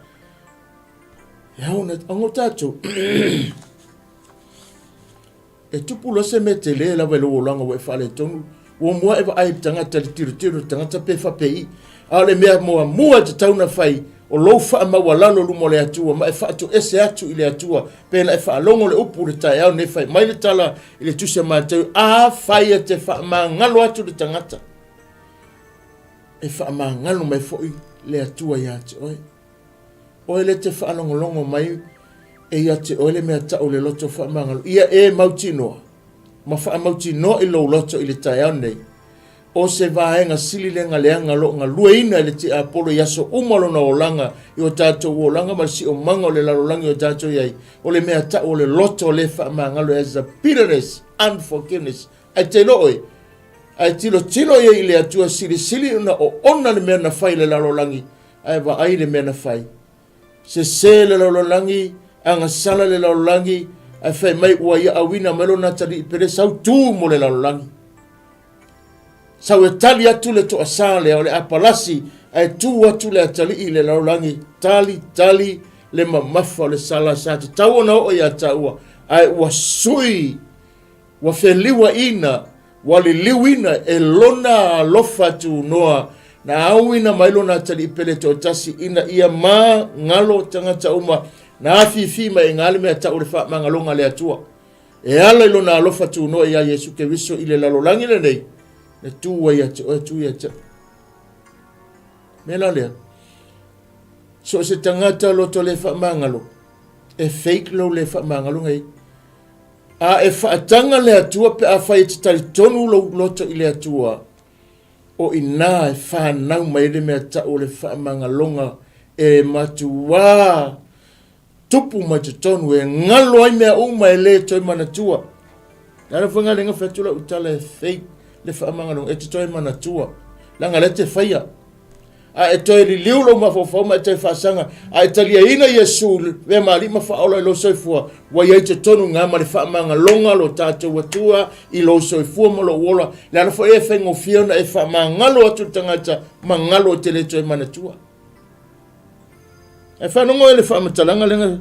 E ao ona o tatou. e tupu loa se mea tele lava i lou olaga ua e faaletonu, ua mua e vaai i le tagata, le tilotilo i le tagata pe faapei. A o le mea muamua e tatau ona fai, o lou faamaualalo luma o le Atua ma e faatoese atu i le Atua pe na e faalogo le upu i le taeao nei fai mai le tala i le tusi a Mateu, afai e te faamagalo atu le tagata, e faamagalo mai foi le Atua ia te oe. Oe le te faalogologo mai e ia te oe le mea tau le loto faamagalo, ia e mautinoa ma faamautinoa i lou loto i le taeao nei, o se vaega sili le leaga o lo o galueina e le tiapolo i aso uma o lona olaga i o tatou olaga ma le siomaga o le lalolagi o tatou i ai, o le mea tau o le loto le faamagalo as a bitterness, unforgiveness. Ae te iloa oe, ae tilotilo ia i le Atua silisili ona oona le mea na fai i le lalolagi, ae vaai le mea na fai. Sese le lalolagi, agasala le lalolagi, ae fai mai ua ia auina mai lona atalii pele sau tu mo le lalolagi. Sau e tali atu le toasā lea o le a palasi ae tu atu le atalii i le lalolagi, tali, tali le mamafa o le sala sa tatau ona oo iā tāua, ae ua sui, ua feliuaina, ua liliuina e lona alofa tunoa na auina mai lona atalii pele toatasi ina ia magalo tagata uma na afifi mai e gā le mea tau o le faamagaloga a le Atua. E ala i lona alofa tunoa iā Iesu Keriso i le lalolagi lenei, na tu ai ia te oe, tu ia te Mea la lea, so o se tagata loto le faamagalo, e fake lou le faamagalo nei. A e faataga le Atua pe afai e te talitonu lou loto i le Atua, o i nā e whanau mai le mea tau o le faamagaloga e matuā tupu mai totonu e ngalo ai mea uma e le toe manatua. Le ala foi galega fai atu lau tala e fake le faamagaloga e te toe manatua. Leaga lea te faia. A e toe liliu lou mafaufau ma e toe faasaga, a e taliaina Iesu vea ma alii ma faaola i lou soifua, ua i ai totonu ngā ma le faamagaloga lo tātou Atua i lou soifua ma lou ola. Le ala foi e faigofie ona e faamagalo atu le tagata magalo e te le toe manatua. Ae faalogo e le faamatalaga lea na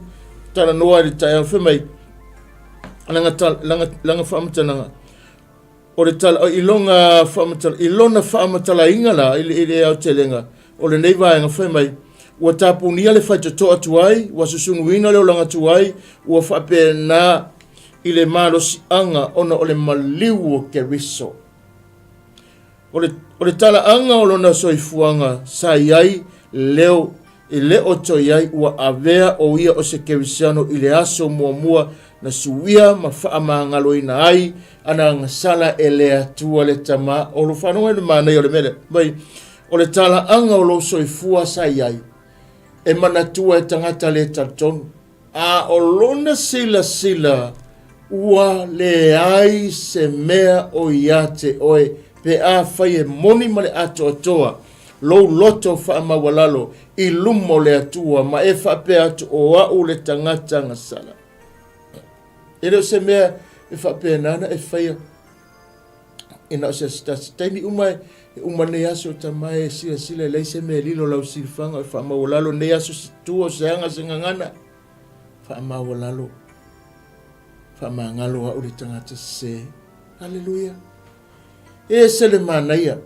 talanoa i le taeao fai mai langa, langa, langa faamatalaga o le tala i lona faamatala i lona faamatalaina la i le, i le aotelega o lenei vaega fai mai ua tapunia le faitotoa tuai ua susunuina le olaga tuai ua faapena i le malosiaga ona o le maliu o Keriso. O le, o le talaaga o lona soifuaga sa i ai leo e le o toe i ai ua avea o ia o se Kerisiano i le aso muamua na suia ma faamagaloina ai ana agasala e le Atua le Tama. O lo faalogo ai le manaia o le mea lea, mai o le talaaga o lou soifua sa i ai e manatua e tagata le talitonu. A o lona silasila ua leai se mea o ia te oe pe afai e moni ma le atoatoa lou loto faamaualalo i luma o le Atua ma e faapea atu o au le tagata gasala. E le o se mea e faapena ona e faia ina o se aso tasi. Taimi uma e uma nei aso tama e silasila e leai se mea e lilo lau silafaga e faamaualalo nei aso se tua o se aga se gagana. Faamaualalo, faamagalo au le tagata sese. Haleluia. E ese le manaia.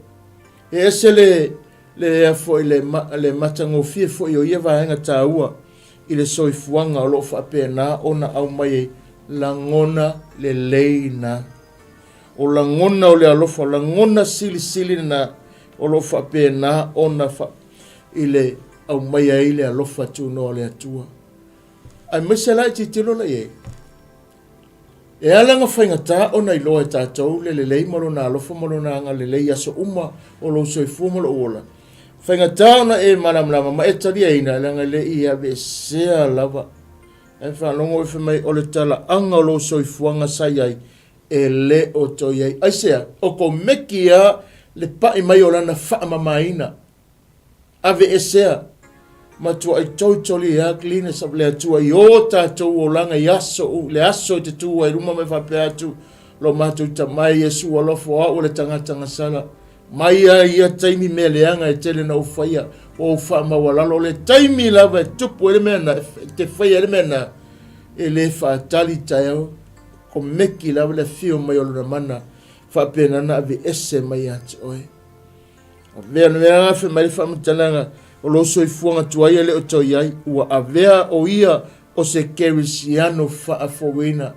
E ese le le ea foi le, le matagofie foi o ia vaega taua i le soifuaga o lo o faapena ona aumai ai lagona lelei na. O lagona o le alofa, o lagona silisili na o lo o faapena ona fa, i le aumaia ai le alofa tunoa o le Atua. Aemaise la e tilotilo la i ai, e ala ona faigata ona iloa e tatou le lelei ma lona alofa ma lona agalelei i aso uma o lou soifua ma lou ola. Faigata ona e malamalama ma e taliaina, leaga e le i aveesea lava. Ae faalogo oe fai mai, o le talaaga o lou soifuaga sa i ai, e le o toe i ai. Aisea? O komeki lava le pai mai o lana faamamaina. Aveesea, matuai totally ugliness of le Atua i o tatou olaga i aso, le aso e te tu ai luma ma e faapea atu, lo matou Tama e Iesu alofa o au o le tagata gasala. Mai a ia taimi mea leaga e tele na ou faia, ua ou faamaualalo le taimi lava e tupu ai le mea na, e te faia ai le mea na, e le faatali taeao, komeki lava le afio mai o lona mana, faapena na aveese mai ia te oe. Avea le mea afe mai le faamatalaga o lou soifuaga tuai e le o toe i ai, ua avea o ia o se Kerisiano faafouina.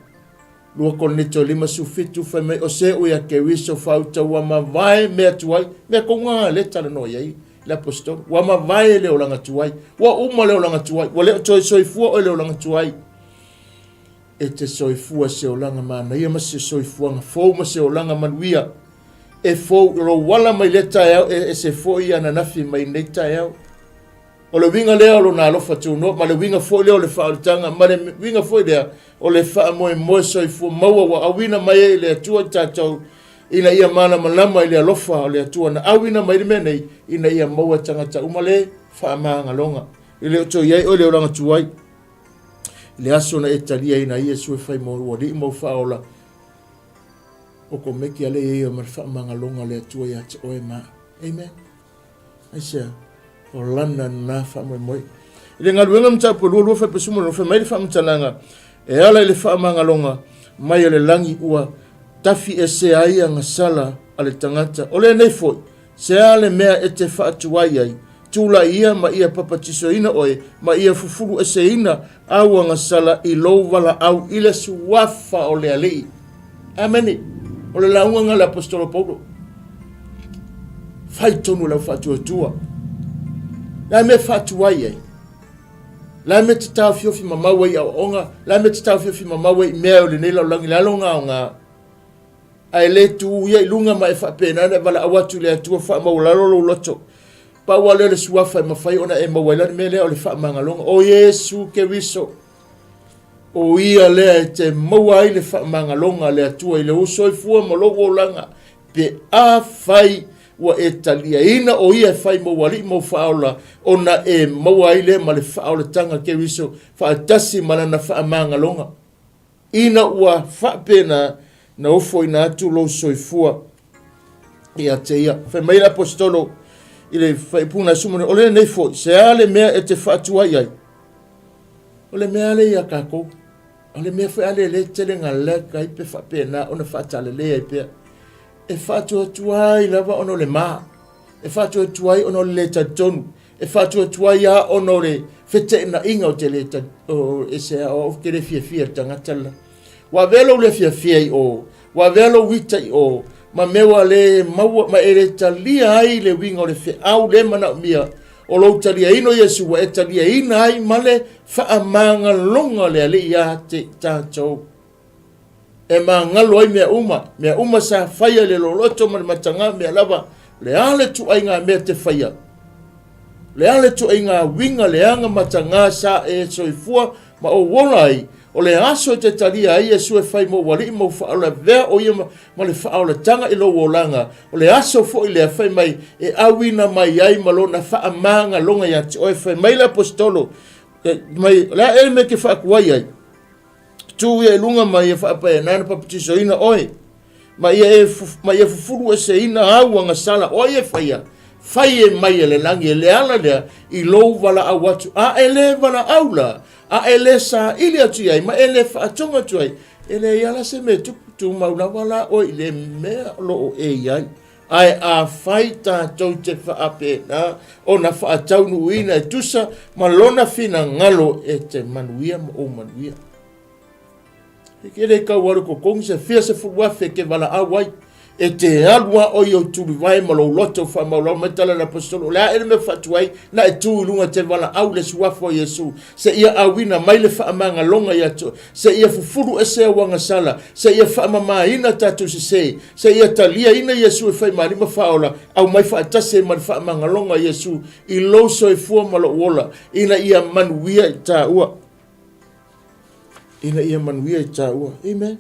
2 Korinito 5:17 fai mai o se ua ia Keriso faauta ua mavae mea tuai, mea kouga lea talanoa i ai le aposetolo, ua mavae le olaga tuai, ua uma le olaga tuai, ua le o toe soifua oe le olaga tuai. E te soifua se olaga manaia ma se soifuaga fou ma se olaga manuia. E fou lou ala mai lea taeao e ese foi ananafi mai nei taeao. O le uiga lea o lona alofa tunoa ma le uiga foi lea o le faaolitaga ma le uiga foi lea o le faamoemoe soifua maua ua auina mai ai e le Atua i tatou ina ia malamalama i le alofa o le Atua na auina mai le mea nei ina ia maua e tagata uma le faamagaloga. E le o toe i ai oe le olaga tuai i le aso na e taliaina ai Iesu e fai mo ua alii ma ou faaola. Okomeki a le ia ma le faamagaloga a le Atua ia te oe ma au. Amen. Aisea? O lana na faamoemoe. I le galuega mataupu e 22 faipasuma lona fai mai le faamatalaga e ala i le faamagaloga mai o le lagi ua tafi ese ai agasala a le tagata. O lenei foi, se a le mea e te faatuai ai, tulai ia ma ia papatisoina oe ma ia fufulu eseina au agasala i lou valaau i le suafa o le Alii. Amene. O le lauga nga le Apostolo Paulo. Fai tonu lau faatuatua. La mea faatuai ai. La mea te taofiofi mamau ai aoaoga. La mea te taofiofi mamau ai mea o lenei lalolagi le alo ngaoga. Ae le tu ia i luga ma e faapena ona e valaau atu i le Atua faamaualalo lou loto. Pau lava lea o le suafa e mafai ona e maua ai la le mea lea o le faamagaloga. O Iesu Keriso, o ia lea e te maua ai le faamagaloga a le Atua i lou soifua ma lou olaga, pe afai ua e taliaina o ia e fai mou alii ma ou faaola, ona e maua ai lea ma le faaolataga Keriso faatasi ma lana faamagaloga. Ina ua faapena na ofoina atu lou soifua ia te ia. Fai mai le aposetolo i le faaipuga na sumone, o lenei foi, se a le mea e te faatuai ai? O le mea ale ia kākou. O le mea foi ale le tele ngā leka ai pe faapena ona faatalelei ai pea. E faatuatuai lava ona o le mā. E faatuatuai ona o le le talitonu. E faatuatuai lava ona o le feteenaiga o te le o e se o au te le fiafia le tagata la. Ua avea lou le fiafia i o, ua avea lou ita i o, ma mea ua le maua, ma e le talia ai le uiga o le feau le manaomia o lou taliaina o Iesu, ua e taliaina ai ma le faamagaloga o le Alii ia te tatou. E magalo ai mea uma, mea uma sa faia i le loloto ma le mataga, mea lava, le a le tuaiga mea te faia? Le a le tuaiga uiga leaga mataga sa e soifua ma ou ola ai, o le aso e te talia ai Iesu e fai mou alii ma ou faaola, avea o ia ma le faaolataga i lou olaga, o le aso foi lea fai mai e auina mai ai ma lona faamagaloga ia te oe. Fai mai le aposetolo, mai, o le a ea le mea e te faakuai ai? Tu ia i luga ma ia faapena na papatisoina oe, ma ia e, ma ia fufulu eseina au agasala o ai e faia, fai e mai e le lagi e le ala lea i lou valaau atu, a e le valaau la, a e le saili atu i ai, ma e le faatoga atu ai, e leai lava se mea e tupu, tumau lava la oe i le mea o lo o e i ai. Ae afai tatou te faapena ona faataunuuina e tusa ma lona finagalo e te manuia ma ou manuia. E ke le kau alu kokongi se fia se 10,000 ke valaau ai. E te alu a oi o tulivae ma lou loto faamaulau mai tala le apostolo. O le a e le mea faatu ai, na e tu i luga te valaau le suafa o Iesu. Se ia auina mai le faamagaloga ia te oe. Se ia fufulu ese au agasala. Se ia faamamaina tatou sese. Se ia taliaina Iesu e fai ma alii ma faaola, aumai faatasi ai ma le faamagaloga a Iesu i lou soifua ma lou ola, ina ia manuia i tāua. Ina ia manuia i tāua. Amen.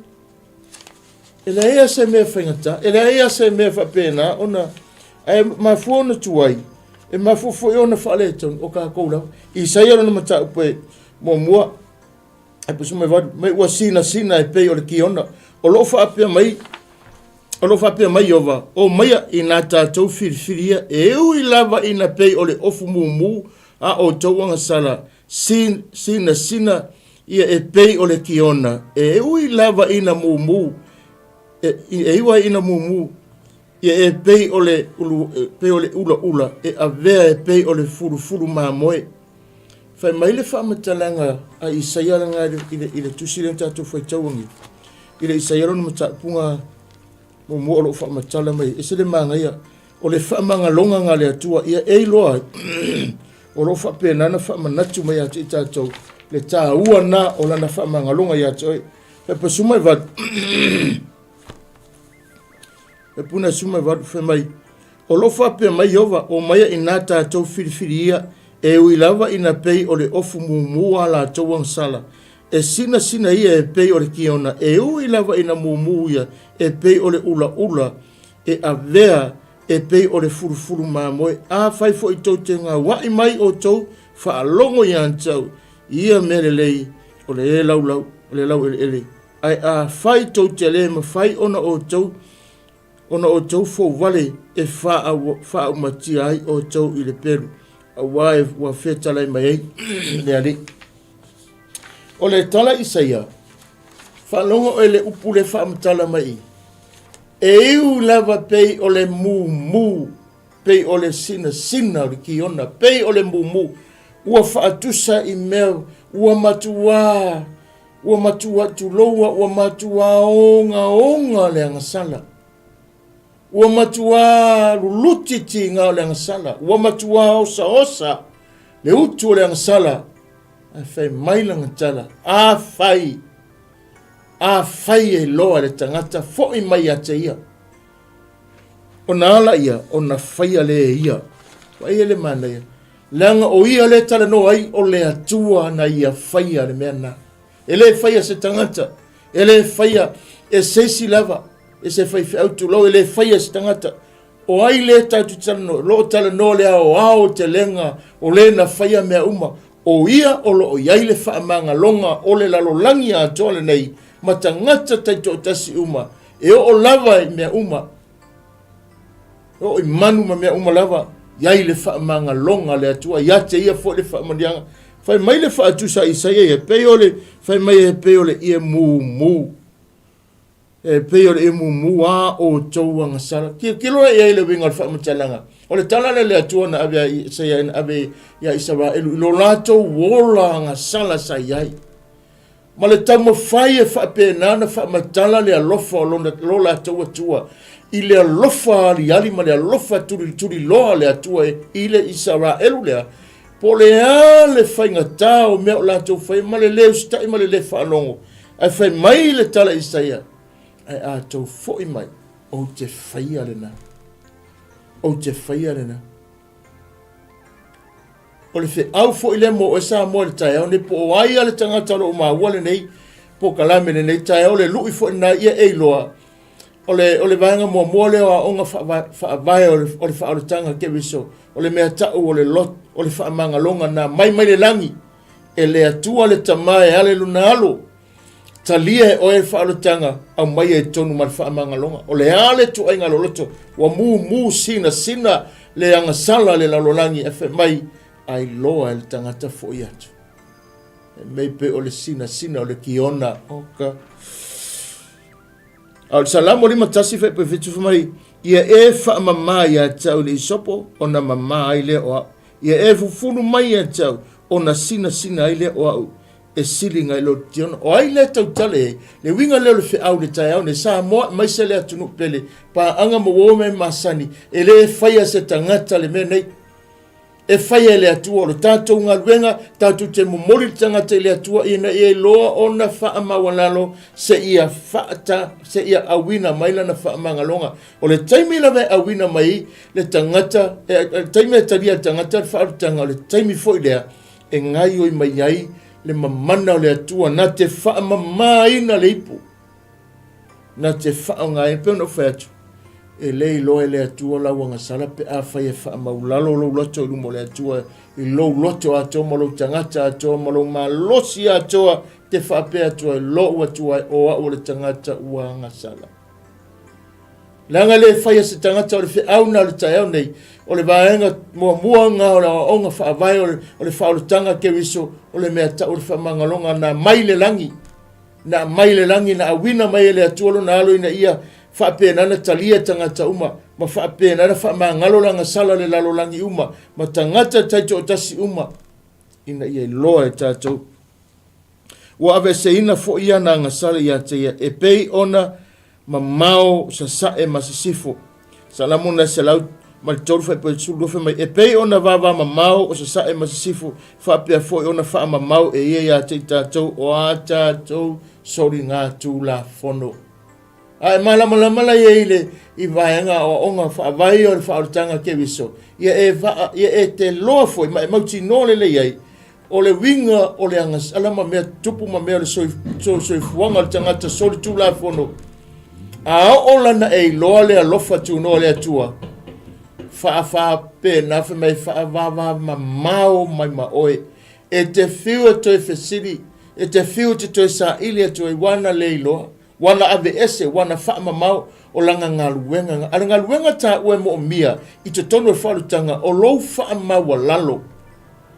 E leai lava se mea faigata, e leai lava se mea faapena ona ae mafua ona tuai, e mafua foi ona faaletonu o kākou lava. Isaia lona mataupu e muamua, e pusu mai valu, mai ua sinasina e pei o le kiona. O loo faapea mai, o loo faapea mai Iova, o maia i nā tātou filifilia, e ui lava ina pei o le ofu mumu a outou agasala, sin, sinasina ia e pei o le kiona, e ui lava ina mumu, e, e iwa ina mumu, ia e pei o le ulu, e pei o le ulaula, e avea e pei o le fulufulu mamoe. Fai mai le faamatalaga a Isaia lena i le, i le tusi lea na tatou faitau angifu. I le Isaia lona mataupuga muamua o lo o faamatala mai, ese le manaia, o le faamagaloga na le Atua ia e iloa ai, o lo o faapena na faamanatu mai ia te i tatou le taua na o lana faamagaloga ia te oe. Fai pasuma e valu. E puna suma e valu fai mai, O lo o faapea mai Ieova, Omaia inā tatou filifili ia, e ui lava ina pei o le ofu mumu a latou agasala, e sinasina ia e pei o le kiona, e ui lava ina mumu ia e pei o le ulaula, e avea e pei o le fulufulu mamoe. Afai foi tou te gauaʻi mai outou, faalogo ia te au i ia mea lelei o le laulau, o le laueleele. Ae afai tou te le mafai ona outou ona outou fouvale e faaumatia ai outou i le pelu, auā ua fetalai mai ai le Alii. O le tala Isaia, faalogo oe le upu le faamatala mai i, e iu lava pei o le mumu, pei o le sinasina o le kiona, pei o le mumu, ua faatusa i mea ua matuā, ua matuā tuloua, ua matuā ogaoga le agasala. Ua matuā luluti tiga o le agasala, ua matuā osaosa le utu o le agasala. Ae fai mai lana tala, afai, afai e iloa e le tagata, foi mai ia te ia. Ona ala ia, ona faia lea e ia. Vaai e le manaia. Leaga o ia lea e talanoa ai, o le Atua na ia faia le mea lena. E le faia se tagata, e le faia e se isi lava, e se faifeau tulou, e le faia e se tagata. O ai lea tatou te talanoa? O lo o talanoa le aoaotelega o le na faia mea uma. O ia o lo o i ai le faamagaloga o le lalolagi atoa lenei ma tagata taitoatasi uma, e oo lava i mea uma, e oo i manu ma mea uma lava, i ai le faamagaloga a le Atua, ia te ia foi le faamanuiaga. Fai mai le faatusa a Isaia ia, pei o le, fai mai e pei o le ie mumu. E pei o le ie mumu a outou agasala. Tilotilo la i ai le uiga o le faamatalaga. O le tala lea a le Atua na ave a Isaia na ave ia Isaraelu i lo latou ola agasala sa i ai. Ma le taumafai e faapena ona faamatala le alofa o lona, lo latou Atua i le alofa aliali ma le alofa tulituliloa a le Atua i le Isaraelu lea, po o le a le faigatā o mea o latou faia ma le lē usitai ma le lē faalogo. Ae fai mai le tala a Isaia, Ae a tou foi mai, ou te faia lena. Ou te faia lena. O le feau foi lea mo oe Samoa i le taeao nei, po o ai lava le tagata o lo o maua lenei polokalame i lenei taeao, o le lui foi lena ia e iloa, o le, o le vaega muamua lea o aoga faavae o le, o le faaolataga Keriso, o le mea tau o le lot, o le faamagaloga na mai mai le lagi, e le Atua le Tama e ala i lona alo, Talia e oe le faaolataga, aumaia i totonu ma le faamagaloga. O le a le ituaiga loloto, ua mumu sinasina le agasala le lalolagi, ae fai mai, a iloa e le tagata foi atu. E mei pe o le sinasina o le kiona. Oka. A o le Salamo 51 fuaiupu 7 fai mai, Ia e faamama ia te au i le isopo, ona mama ai lea o au. Ia e fufulu mai ia te au, ona sinasina ai lea o au. E sili nai lo Tiona. O ai lea tautala i ai? Le uiga lea o le feau i le taeao nei, Samoa aemaise le atunuu pele, paaga ma uo mea masani, e le faia se tagata le mea nei. E faia e le Atua. O le tatou galuega, tatou te momoli le tagata i le Atua ina ia iloa ona faamaualalo seia faata, seia auina mai lana faamagaloga. O le taimi lava e auina mai le tagata, e, le taimi e talia le tagata le faaolataga, o le taimi foi lea e gaioi mai ai le mamana o le Atua na te faamamaina le ipu, na te faaaogaina. Pei ona ou fai atu, e le iloa e le Atua lau agasala pe afai e faamaulalo lou loto i luma o le Atua, i lou loto atoa ma lou tagata atoa ma lou malosi atoa, te faapea atu ai, lou Atua e, o au o le tagata ua agasala. Leaga e le faia se tagata o le feau na o le taeao nei, o le vaega muamua na o le aoaoga faavae o le, o le faaolataga Keriso, o le mea tau o le faamagaloga na mai le lagi, na mai le lagi, na auina mai e le Atua lona alo ina ia faapena na talia tagata uma, ma faapena na faamagalo le agasala o le lalolagi uma, ma tagata taitoatasi uma, ina ia iloa e tatou. Ua aveeseina foi ana agasala ia te ia, e pei ona mamao sasae ma sisifo. Salamo 103 fuaiupu 12 fai mai, E pei ona vavamamao o sasae ma sisifo, faapea foi ona faamamao e ia ia te i tatou o a tatou soligatulafono. A e malamalama la ia i le i vaega aoaoga faavae o le faaolataga Keriso, ia e vaa, ia e te loa foi ma e mautinoa lelei ai, O le uiga o le agasala ma mea tupu ma mea o le soifuaga o le tagata solitulafono, a oo lana e iloa le alofa tunoa o le Atua, faafaapena fai mai faavavamamao mai ma oe. E te fiu e toe fesili E te fiu e te toe saili atu ai, ua na le iloa, ua na aveese, ua na faamamao o lana galuega. A o le galuega taua e moomia i totonu o le faalutaga, o lou faamaualalo.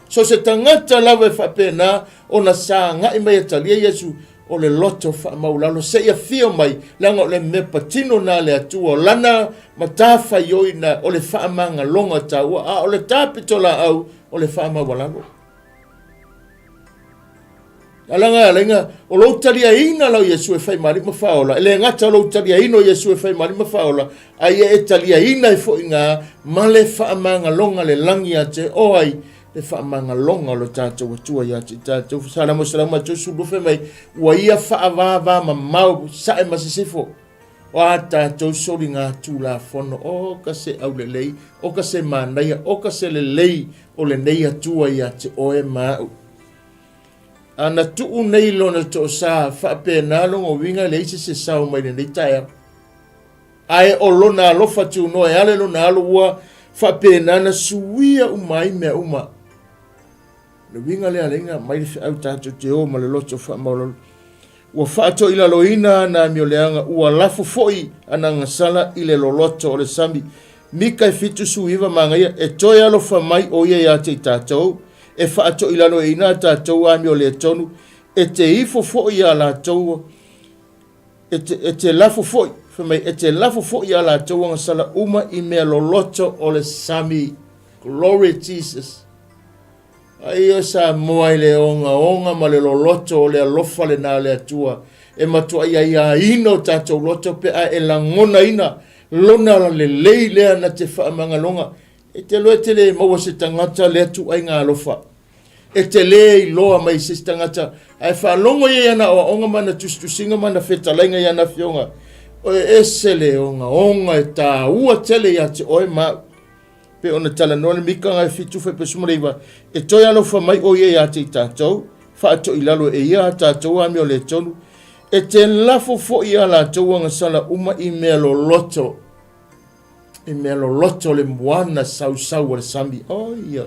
So se tagata lava e faapena ona sagai mai e talia Iesu, o le loto faamaualalo seia afio mai, leaga o le mea patino na a le Atua, o lana matafaioi na o le faamagaloga taua, a o le ta pitolaau o le faamaualalo. Alaga alaiga, o lou taliaina la o Iesu e fai ma Alii ma Faaola, e le gata o lou taliaina o Iesu e fai ma Alii ma Faaola, a ia e taliaina ai foi ngā ma le faamagaloga le lagi ia te oe, le faamagaloga o lo tatou Atua ia te tatou. Salamo 132 fai mai, ua ia faavāvā mamao sae ma sisifo, o a tatou soligatulafono, o ka se aulelei, o ka se manaia, o ka se lelei o lenei Atua ia te oe ma au. A na tuu nei lona toosā, faapena lona uiga e leai se se sao mai lenei taeao. Ae o lona alofa tunoa e ala i lona alo ua faapena na suia uma ai mea uma. Le uiga lea alaiga mai le feau tatou te o ma le loto faamaualalo. Ua faatoilaloina ana amioleaga, ua lafo foi ana agasala i le loloto o le sami. Mika e 79 magaia, e toe alofa mai o ia ia te i tatou, e faatoilaloina a tatou amioletonu, e te ifo foi iā latou, e te, e te lafo foi, fai mai, e te lafo foi a latou agasala uma i mea loloto o le sami. Glory Jesus. Ai o Samoa i le ogaoga ma le loloto o le alofa lena o le Atua e matuai aiaina o tatou loto pe a e lagonaina lona lelei lea na te faamagaloga. E te loa e te le maua se tagata lea tuaiga alofa. E te le iloa mai se isi tagata ae faalogo ia i ana aoaoga ma ana tusitusiga ma ana fetalaiga i ana afioga. E ese le ogaoga e taua tele ia te oe ma au. Pei ona talanoa le Mika e 7:19, e toe alofa mai o ia ia te i tatou, faatoilalo e ia a tatou amio le tonu, e te lafo foi a latou agasala uma i mea loloto, i mea loloto le moana sausau o le sami. O ia,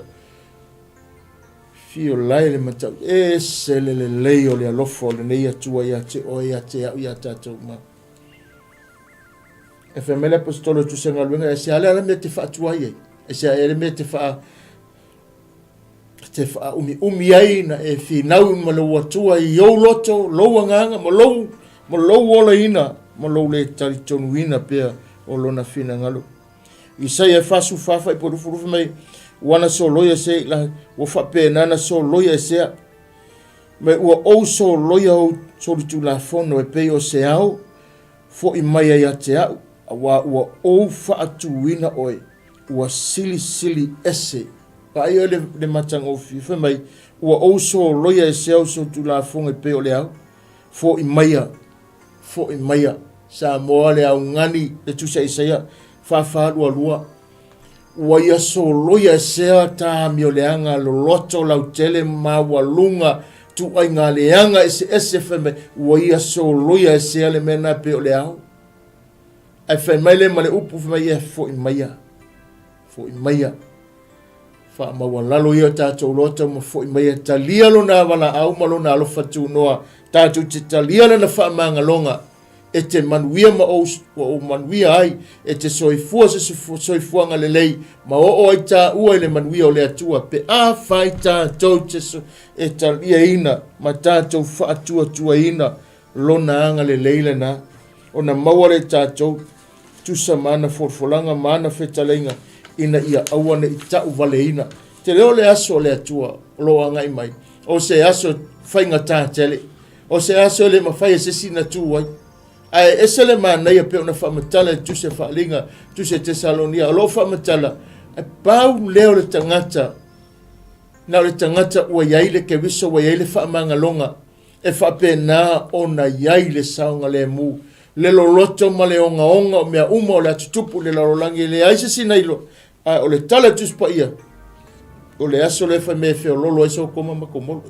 fio lae le matau, e se le lelei o le alofa o lenei Atua ia te oe, ia te au, ia tatou uma. E fai mai le aposetolo e tusa galuega, e se ale ala mea te faatuai ai, e se ale mea te faa te faaumiumi ai na e finau ma lou Atua i ou loto, lou agaga, ma lou, ma lou olaina, ma lou le talitonuina pea o lona finagalo. Isaia e 44 fai mai, ua na soloia se la, ua faapena na soloia e sea, mai ua ou soloia ou solitulafono e pei o se ao, Foʻi mai ai ia te aʻu, auā ua ou faatuina oe, ua silisili ese. Vaai oe le, le matagofie, fai mai, ua ou soloia e se au solitulafono e pei o le ao. Foʻi maia, foʻi maia. Samoa le augani, le tusi a Isaia, 44:22. Ua ia soloia e sea tāmioleaga loloto lautele maualuga tuaiga leaga eseese fai mai, ua ia soloia e sea le mea na pei o le ao. Ae fai mai le ma le upu fai mai ia foʻi maia, foʻi maia. Faamaualalo ia o tatou loto ma foʻi maia, talia lona avalaau ma lona alofa tunoa, tatou te talia lana faamagaloga. E te manuia ma ou, ua ou manuia ai, e te soifua se soifuaga lelei, ma oo ai tāua i le manuia o le Atua, pe afai tātou te e taliaina ma tātou faatuatuaina lona agalelei lena, ona maua lea i tātou, tusa ma ana folafolaga ma ana fetalaiga, ina ia aua ne i tauvaleina. Te leo le aso o le Atua o lo o agai mai, o se aso faigata tele, O se aso e le mafai e se isi na tu ai. Ae ese le manaia pei ona faamatala i Tusi a Faaaliga, Tusi a Tesalonia, o lo o faamatala, e pau lea o le tagata, na o le tagata ua i ai le Keriso, ua i ai le faamagaloga, e faapena ona i ai le saogalemu, le loloto ma le ogaoga o mea uma o le a tutupu i le lalolagi, e leai se isi na iloa. Ae o le tala a Tusi Paia, o le aso lea e fai mai e feololo ai Sokoma ma Komolo.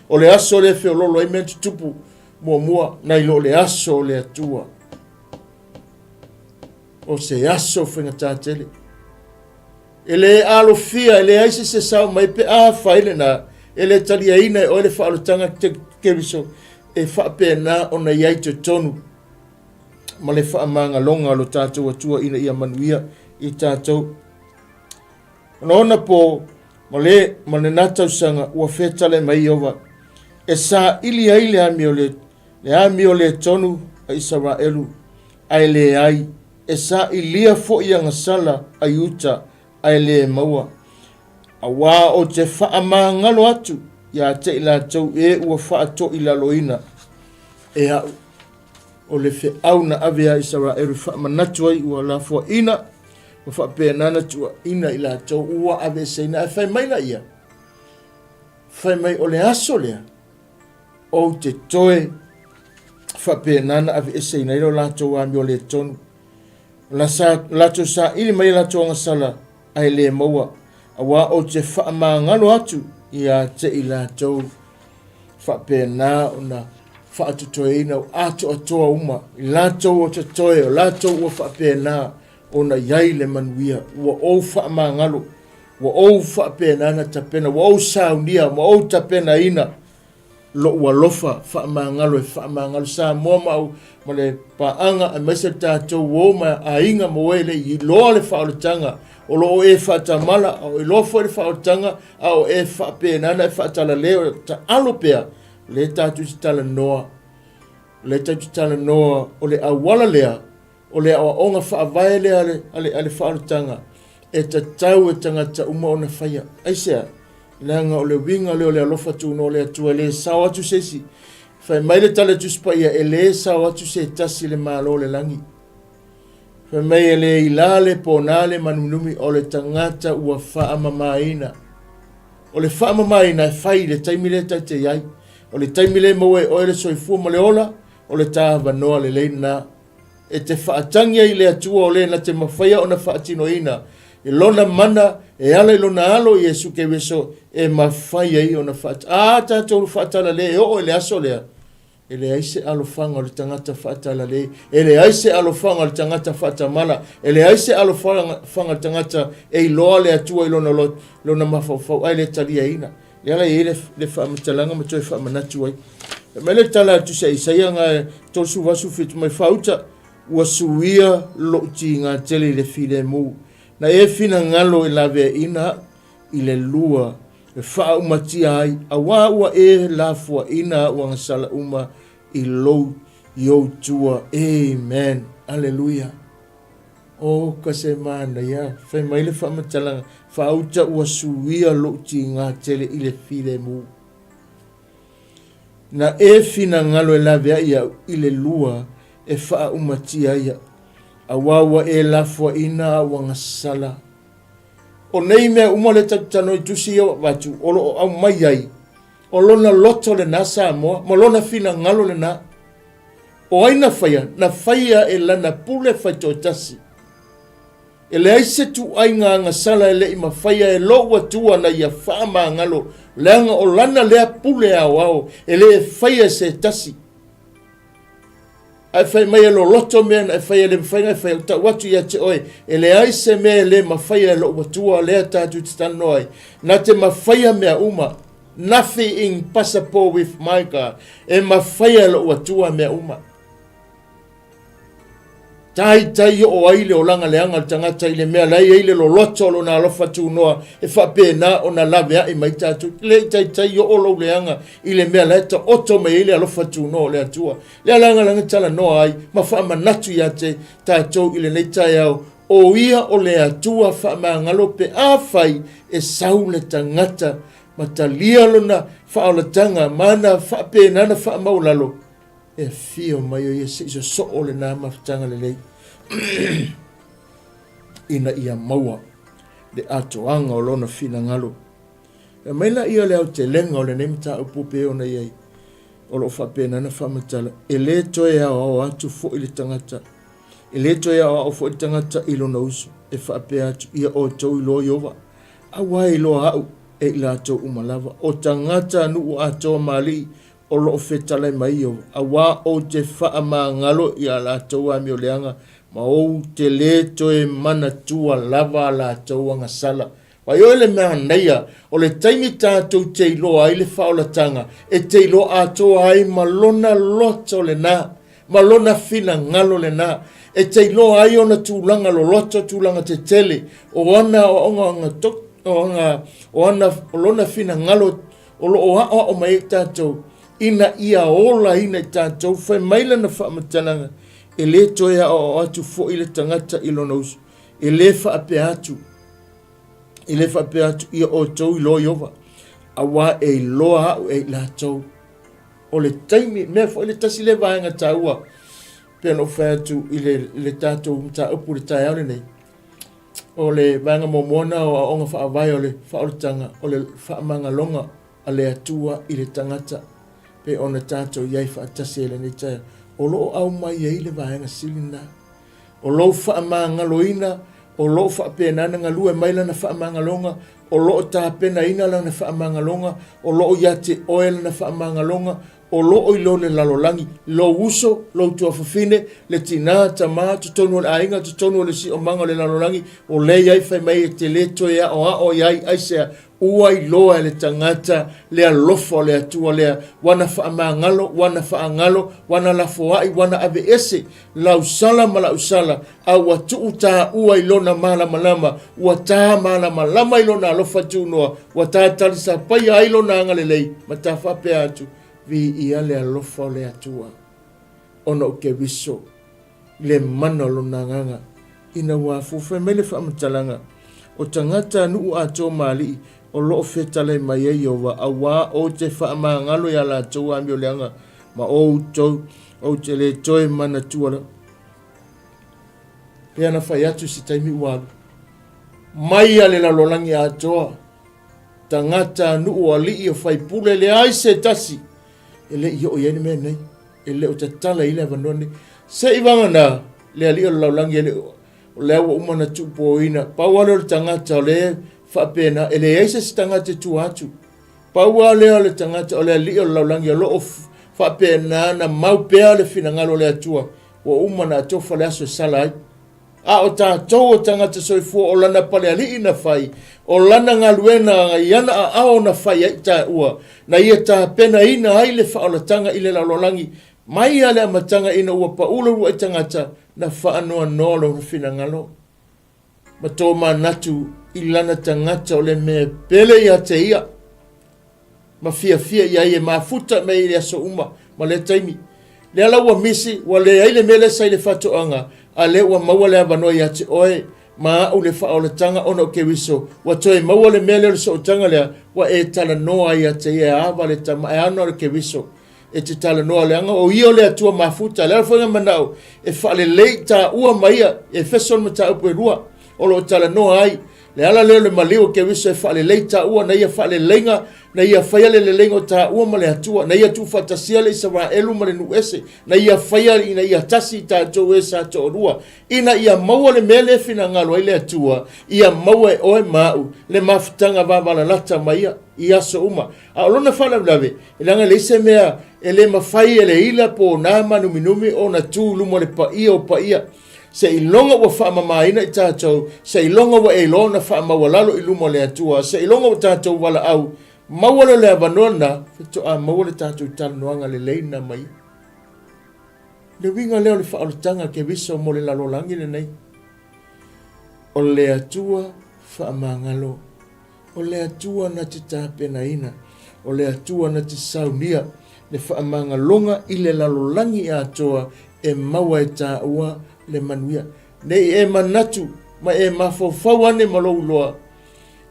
O le aso lea e feololo ai mea tutupu muamua nai lo le aso o le Atua. O se aso faigata tele. E le alofia, e leai se se sao mai pe afai lena. E le taliaina e oe le faaolataga Keriso e faapena ona i ai totonu ma le faamagaloga o lo tatou Atua ina ia manuia i tatou. Ona ona po ma le ma lena tausaga ua fetalai mai Ieova e saili ai le amio le, le amio le tonu a Isaraelu, ae leai, e sailia foi agasala a Iuta, ae le maua. Auā ou te faamagalo atu ia te i latou e ua faatoilaloina e a'u. O le feau na ave ia Isaraelu e faamanatu ai ua lafoaina ma faapena na tuuaina i latou ua aveeseina. Ae fai mai laia, fai mai o le aso lea ou te toe faapena na aveeseina ai lo latou amio le tonu. La sa, latou saili mai latou agasala ae le maua, auā ou te faamagalo atu ia te i latou faapena ona faatotoeina o atoatoa uma i latou o totoe, o latou ua faapena ona i ai le manuia. Ua ou faamagalo, ua ou faapena na tapena, ua ou saunia, ua ou tapenaina lou alofa faamagalo e faamagalo Samoa ma au ma le paaga aemaise le tatou uo ma aiga ma oe le iloa le faaolataga o lo o e faatamala a o iloa foi le faaolataga a o e faapena na e faatalale o taalo pea le tatou te talanoa le tatou te talanoa o le auala lea O le aoaoga faavae lea a le, a le, a le faaolataga e tatau e tagata uma ona faia. Aisea? Leaga o le uiga lea o le alofa tunoa o le Atua, e le sao atu se isi. Fai mai le tala Tusi Paia, e le sao atu se tasi i le Malo o le lagi. Fai mai e le ilā le pona le manunumi o le tagata ua faamamaina. O le faamamaina e fai i le taimi lea tatou te i ai. O le taimi lea e maua e oe le soifua ma le ola, o le ta avanoa lelei lena. E te faatagi ai i le Atua o le na te mafaia ona faatinoina i Lona mana e ala i Lona Alo Iesu Keriso e mafai ai ona faat... A tatou faatalale e oo i le aso lea, e leai se alofaga o le tagata faatalale, e leai se alofaga o le tagata faatamala, e leai se alofaga o le tagata e iloa le Atua i lona, lona mafaufau ae le taliaina. Lea la e i ai le, le faamatalaga ma toe faamanatu ai. Fai mai le tala a le Tusi a Isaia ga 37 mai faauta, ua suia lou tiga tele i le filemu. Na e finagalo e laveaiina au i le lua e faaumatia ai, auā ua e lafuaina au agasala uma i lou i ou tua. Amen. Aleluia. O ka se manaia, fai mai le faamatalaga, faauta ua suia lou tiga tele i le filemu. Na e finagalo e laveai au i le lua e faaumatia ai au, auā ua e lafoaina au agasala. O nei mea uma lea tatou te talanoa i tusi ia ua avatu, o lo o aumai ai, o lona loto lena Samoa, ma lona finagalo lena. O ai na faia? Na faia e lana pule faitoatasi. E leai se tuaiga agasala e le i mafaia e lou Atua na ia faamagalo, leaga o lana lea pule aoao e le faia e se tasi. Ae fai mai e loloto mea na e faia, e le mafai ona e faia, ou tau atu ia te oe, e leai se mea e le mafaia e lou Atua lea tatou te talanoa ai, na te mafaia mea uma. Nothing impossible with my God. E mafaia e lou Atua mea uma. Taitai oo ai le olaga leaga o le tagata i le mea la e i ai le loloto o lona alofa tunoa e faapena ona laveai mai tatou. Le i taitai oo lou leaga i le mea la e taoto mai ai le alofa tunoa o le Atua. Lea lagalaga talanoa ai ma faamanatu ia te tatou i lenei taeao, o ia o le Atua faamagalo pe afai e sau le tagata ma talia lona faaolataga ma ana faapena na faamaualalo, e afio mai o ia se i sosoo lena mafutaga lelei ina ia maua le atoaga o lona finagalo. E mai laia le aotelega o lenei mataupu pei ona i ai, o lo o faapena na faamatala, e le toe aoao atu foi le tagata, e le toe aoao foi le tagata i lona uso, e faapea atu, ia outou iloa Ieova, Aua e iloa au e i latou uma lava, o tagata nuu atoa ma alii o lo o fetalai mai Ieova, auā ou te faamagalo i a latou amioleaga, ma ou te lē toe manatua lava a latou agasala. Vaai oe le manaia o le taimi tatou te iloa ai le faaolataga, e te iloa atoa ai ma lona loto lena, ma lona finagalo lena, e te iloa ai ona tulaga loloto, tulaga tetele, o ana aoaoga, o ana, o lona finagalo o lo o aoao mai ai tatou, ina ia olaina i tatou. Fai mai lana faamatalaga, e le toe aoao atu foi le tagata i lona uso, e le faapea atu, e le faapea atu, ia outou iloa Ieova, auā e iloa au e i latou. O le taimi, mea foi le tasi lea vaega taua, pei ona ou fai atu i le, le tatou mataupu i le taeao lenei, o le vaega muamua lena o aoaoga faavae o le faaolataga, o le faamagaloga a le Atua i le tagata, pei ona tatou i ai faatasi ai i lenei taeao. O lo o aumai ai le vaega sili lena. O lou faamagaloina, o lo o faapena ona galue mai lana faamagaloga, o lo o tapenaina lana faamagaloga, o lo o ia te oe lana faamagaloga, o lo o i lo le lalolagi, lou uso, lou tuafafine, le tinā, tamā, totonu o le aiga, totonu o le siomaga o le lalolagi, o lea i ai fai mai e te le toe aoao i ai, aisea? Ua iloa e le tagata le alofa o le Atua lea, ua na faamagalo, ua na faagalo, ua na lafoai, ua na aveese lau sala ma la'u sala, a ua tuu tāua i lona malamalama, ua tā malamalama i lona alofa tunoa, ua tā talisapaia ai lona agalelei, ma tā faapea atu, Viia le alofa o le Atua, ona o Keriso, le mana o lona agaga, ina ua afuafua mai le faamatalaga, o tagata a nuu atoa ma alii, o lo o fetalai mai ai Ieova, auā ou te faamagalo iā latou amioleaga ma outou, ou te le toe manatua lava. Pei ona fai atu i se taimi ua alu, mai a le lalolagi atoa, tagata a nuu, o alii, o faipule, leai se tasi e le i oo i ai le mea nei, e le o tatala i le avanoa nei. Se i vagana le alii o le lalolagi e le o o lea ua uma ona tuupoina. Pau lava lea o le tagata o lea e faapena, e leai se isi tagata e tua atu. Pau lava lea o le tagata o le alii o le lalolagi o lo o faapena ona mau pea le finagalo o le Atua, ua uma ona atofa le aso e sala ai. A o tatou o tagata soifua o lana palealii na fai, o lana galuega i ana aao na fai ai taua, na ia tapenaina ai le faaolataga i le lalolagi mai lava le amataga ina ua pau le uluai tagata na faanoanoa lona finagalo ma tomanatu i lana tagata o le mea pele ia te ia ma fiafia i ai e mafuta mai i le aso uma ma lea taimi. Lea la ua misi, ua leai le mea lea sa i le faatoaga, a lea ua maua le avanoa ia te oe ma au le faaolataga ona o Keriso, ua toe maua le mea lea o le sootaga lea, ua e talanoa ai ia te ia e ava le tama, e ana o le Keriso. E te talanoa leaga o ia o le Atua mafuta. Le ala foi na manao e faalelei taua ma ia, Efeso le mataupu e 2 o lo o talanoa ai. Le ala lea o le maliu o Keriso e faalelei taua, na ia faaleleiga, na ia faia le leleiga o taua ma le Atua, na ia tuufaatasia le Isaraelu ma le nuu ese, na ia faia ina ia tasi i tatou e sa toalua, ina ia maua le mea lea e finagalo ai le Atua, ia maua e oe ma au le mafutaga vavalalata ma ia i aso uma. A o lona faalavelave, e leaga e leai se mea e le mafai e le ila po o nā mānuminumi ona tu i luma o le paia o paia. Seiloga ua faamamaina i tatou, seiloga ua e iloa ona faamaualalo i luma o le Atua, seiloga ua tatou valaau, maua lea o le avanoa lena, faatoa maua le tatou talanoaga lelei lena ma Ia. Le uiga lea o le faaolataga a Keriso mo le lalolagi lenei, o le Atua faamagalo. O le Atua na te tapenaina, o le Atua na te saunia le faamagaloga i le lalolagi atoa e maua e tāua le manuia. Ne i e manatu ma e mafaufau ane ma lou iloa,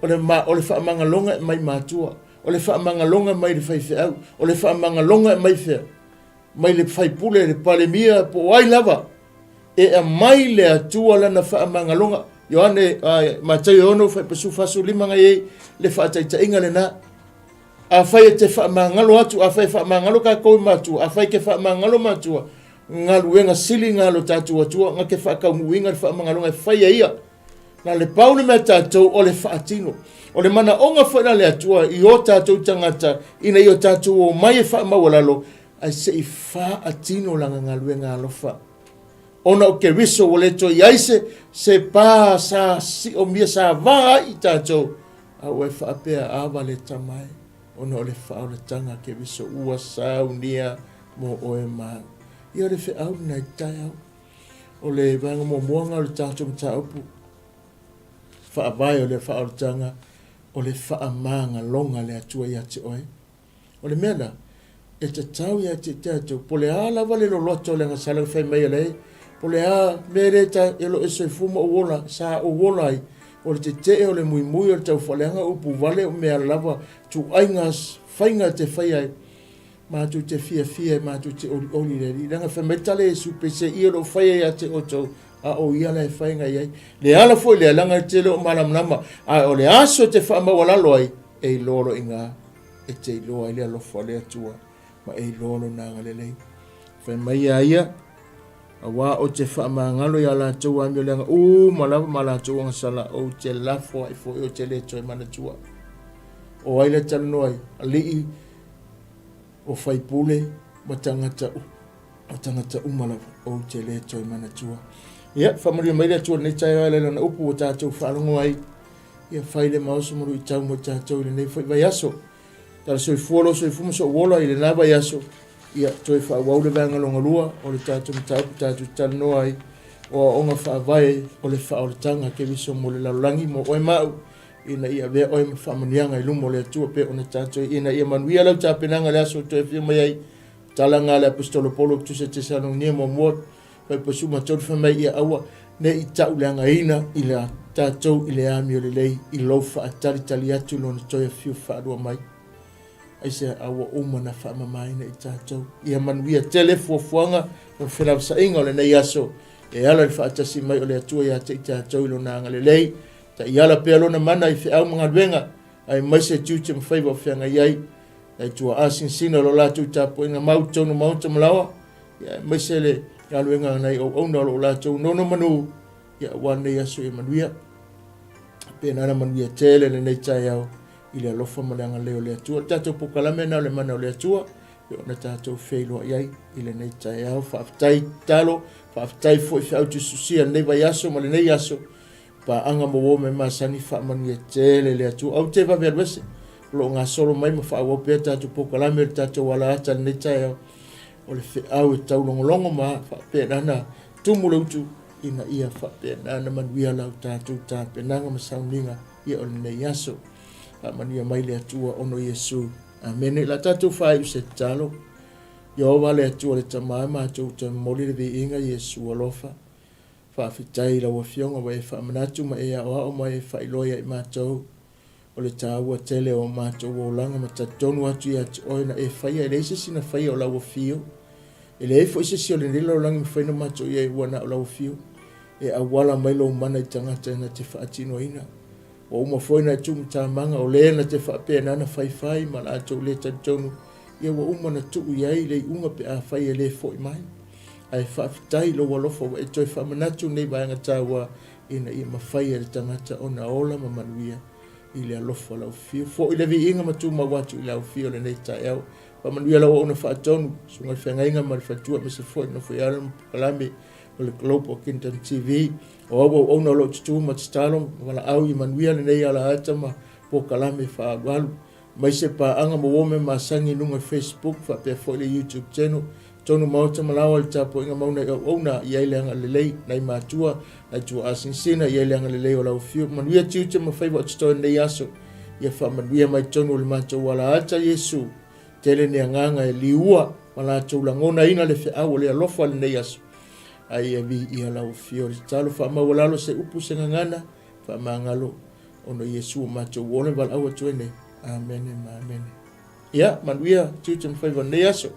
o le, ma, o le faamagaloga e mai matua, o le faamagaloga mai le faifeau, o le faamagaloga e mai fea? Mai le faipule, le palemia, po o ai lava. E aumai le Atua lana faamagaloga. Ioane, Mataio 6, fuaiupu 45 na i ai le faataitaiga lena. Afai e te faamagalo atu, afai e faamagalo tatou i matua, afai e ke faamagalo matua, galuega sili na lo tatou Atua, na ke faataunuuina le faamagaloga e fai e ia. Na le pau le mea tatou o le faatino. O le manaoga foi la le Atua i o tatou tagata ina ia o tatou omai e faamaualalo, ae se i faatino lana galuega alofa. Ona o Keriso ua le toe i ai se, se pa sa siomia sa va ai i tatou, a ua e faapea ava le tama e, ona o le faaolataga a Keriso ua saunia mo oe ma au. Ia o le feau lena i le taeao. O le vaega muamua lena o le tatou mataupu faavae o le faaolataga, o le faamagaloga a le Atua ia te oe. O le mea la, e tatau ia te tatou, po o le a lava le loloto o le agasala na fai mai e le, po o le a mea lea ta, e lo e soifua ma ou ola, sa ou ola ai, o le tetee, o le muimui, o le taufaaleaga, o upu vale, o mea lava, ituaiga faiga e te faia ai, matou te fiafia e matou te olioli i le Alii. Leaga fai mai le tala a Iesu, peiseai o lo o faia ia te outou, a o ia la e fai i ai. Le ala foi lea, leaga e te le o malamalama, a o le aso e te faamaualalo ai, e iloa loa i ina e te iloa ai le alofa o le Atua ma e iloa lona agalelei. Fai mai ia ia, auā ou te faamagalo iā latou amioleaga uma lava ma latou agasala, ou te lafo ai foi ou te le toe manatua. O ai le talanoa ai? Alii o faipule ma tagata o tagata uma lava, ou te le toe manatua. Ia, faamanuia mai le Atua i lenei taeao e ala i Lana upu ua tatou faalogo ai. Ia fai le maoso ma luitau mo i tatou i lenei foi vaiaso. Tala soifua lou soifua ma sou ola i lena vaiaso. Ia toe faaauau le vaega lona lua o le tatou mataupu tatou te talanoa ai o aoaoga faavae o le faaolataga Keriso mo le lalolagi mo oe ma au ina ia avea oe ma faamanuiaga i luma o le Atua pei ona tatou ina ia manuia lau tapenaga i le aso e toe afio mai ai. Talaga a le Aposetolo Paulo i Tusa Tesalonia muamua 5:13 fai mai ia aua ne i tauleagaina i la tatou i le amio lelei i lou faatalitali atu i lona toe afio faalua mai. Aisea a ua uma na faamamaina i tatou. Ia manuia tele fuafuaga ma felavasaiga o lenei aso e ala i le faatasi mai o le Atua ia te i tatou i lona agalelei. Taiala pea lona mana i feau ma galuega aemaise tiute ma faiva o feagai ai nai tuaa sinasina o lo latou tapuaiga mau i totonu o maota ma laoa, ia aemaise le galuega a nai auauna o lo o latou nonomanu, ia aua lenei aso ia manuia. Pena na manuia tele lenei taeao i le alofa ma le agalelei o le Atua. O le tatou polokalame lena o le mana o le Atua, e ona tatou feiloai ai i lenei taeao. Faafetai tatalo, faafetai foi feau tusitusia i lenei vaiaso ma lenei aso. Paaga ma uo me masani faamanuia tele le Atua. Ou te vave alu ese. O lo o gasolo mai ma faaauau pea tatou polokalame o le tatou ala ata i lenei taeao. O le feau e taulogologo ma faapena na tumu le utu ina ia faapena na manuia lau tatou tapenaga ma sauniga ia o lenei aso. Faamanuia mai le Atua ono Iesu. Amene. La tatou faaiu se tatalo. Ieova le Atua le Tama e matou te momoli le viiga Iesu alofa. Faafetai i lau Afioga ua e faamanatu ma e aoao ma e faailoa ia i matou o le taua tele o matou olaga ma talitonu atu ia te oe na e faia. E leai se isi na faia o lau afio, e leai foi se isi o lenei lalolagi mafai na matou i ai ua na o lau afio. E auala mai lou mana i tagata na te faatinoina. Ua uma foi na e tuumatamaga o le na te faapena na faifai ma latou le talitonu, ia ua uma na tuu i ai le iuga pe afai e le foi mai. Ae faafetai i lou alofa ua e toe faamanatu nei vaega taua ina ia mafai e le tagata ona ola ma manuia i le alofa o lau afio. Foi le viiga ma tumau atu i lau afio lenei taeao. Faamanuia lau auauna faatonu, Susuga i le Feagaiga ma le Faletua aemaise foi le nofo i alo ma polokalame o le Global Kingdom TV. O au auauna o lo o tutu ma tatalo ma valaau ia manuia lenei alaata ma polokalame faaalualu. Aemaise paaga ma uo mea masani i luga i Facebook faapea foi le YouTube channel. Tonu maota ma laoa i le tapuaiga mau nai auauna i ai le agalelei, nai matua, nai tuaa sinasina i ai le agalelei o lau afio. Manuia tiute ma faiva o totoe i lenei aso. Ia faamanuia mai tonu o le matou alaata Iesu. Tele ni agaga e liua ma latou lagonaina le feau o le alofa i lenei aso. A ia viia lau afio. Le tatalo faamaualalo se upu se gagana faamagalo ona Iesu o matou ola e valaau atu ai nei. Amene ma amene. Ia, manuia tiute ma faiva o lenei aso.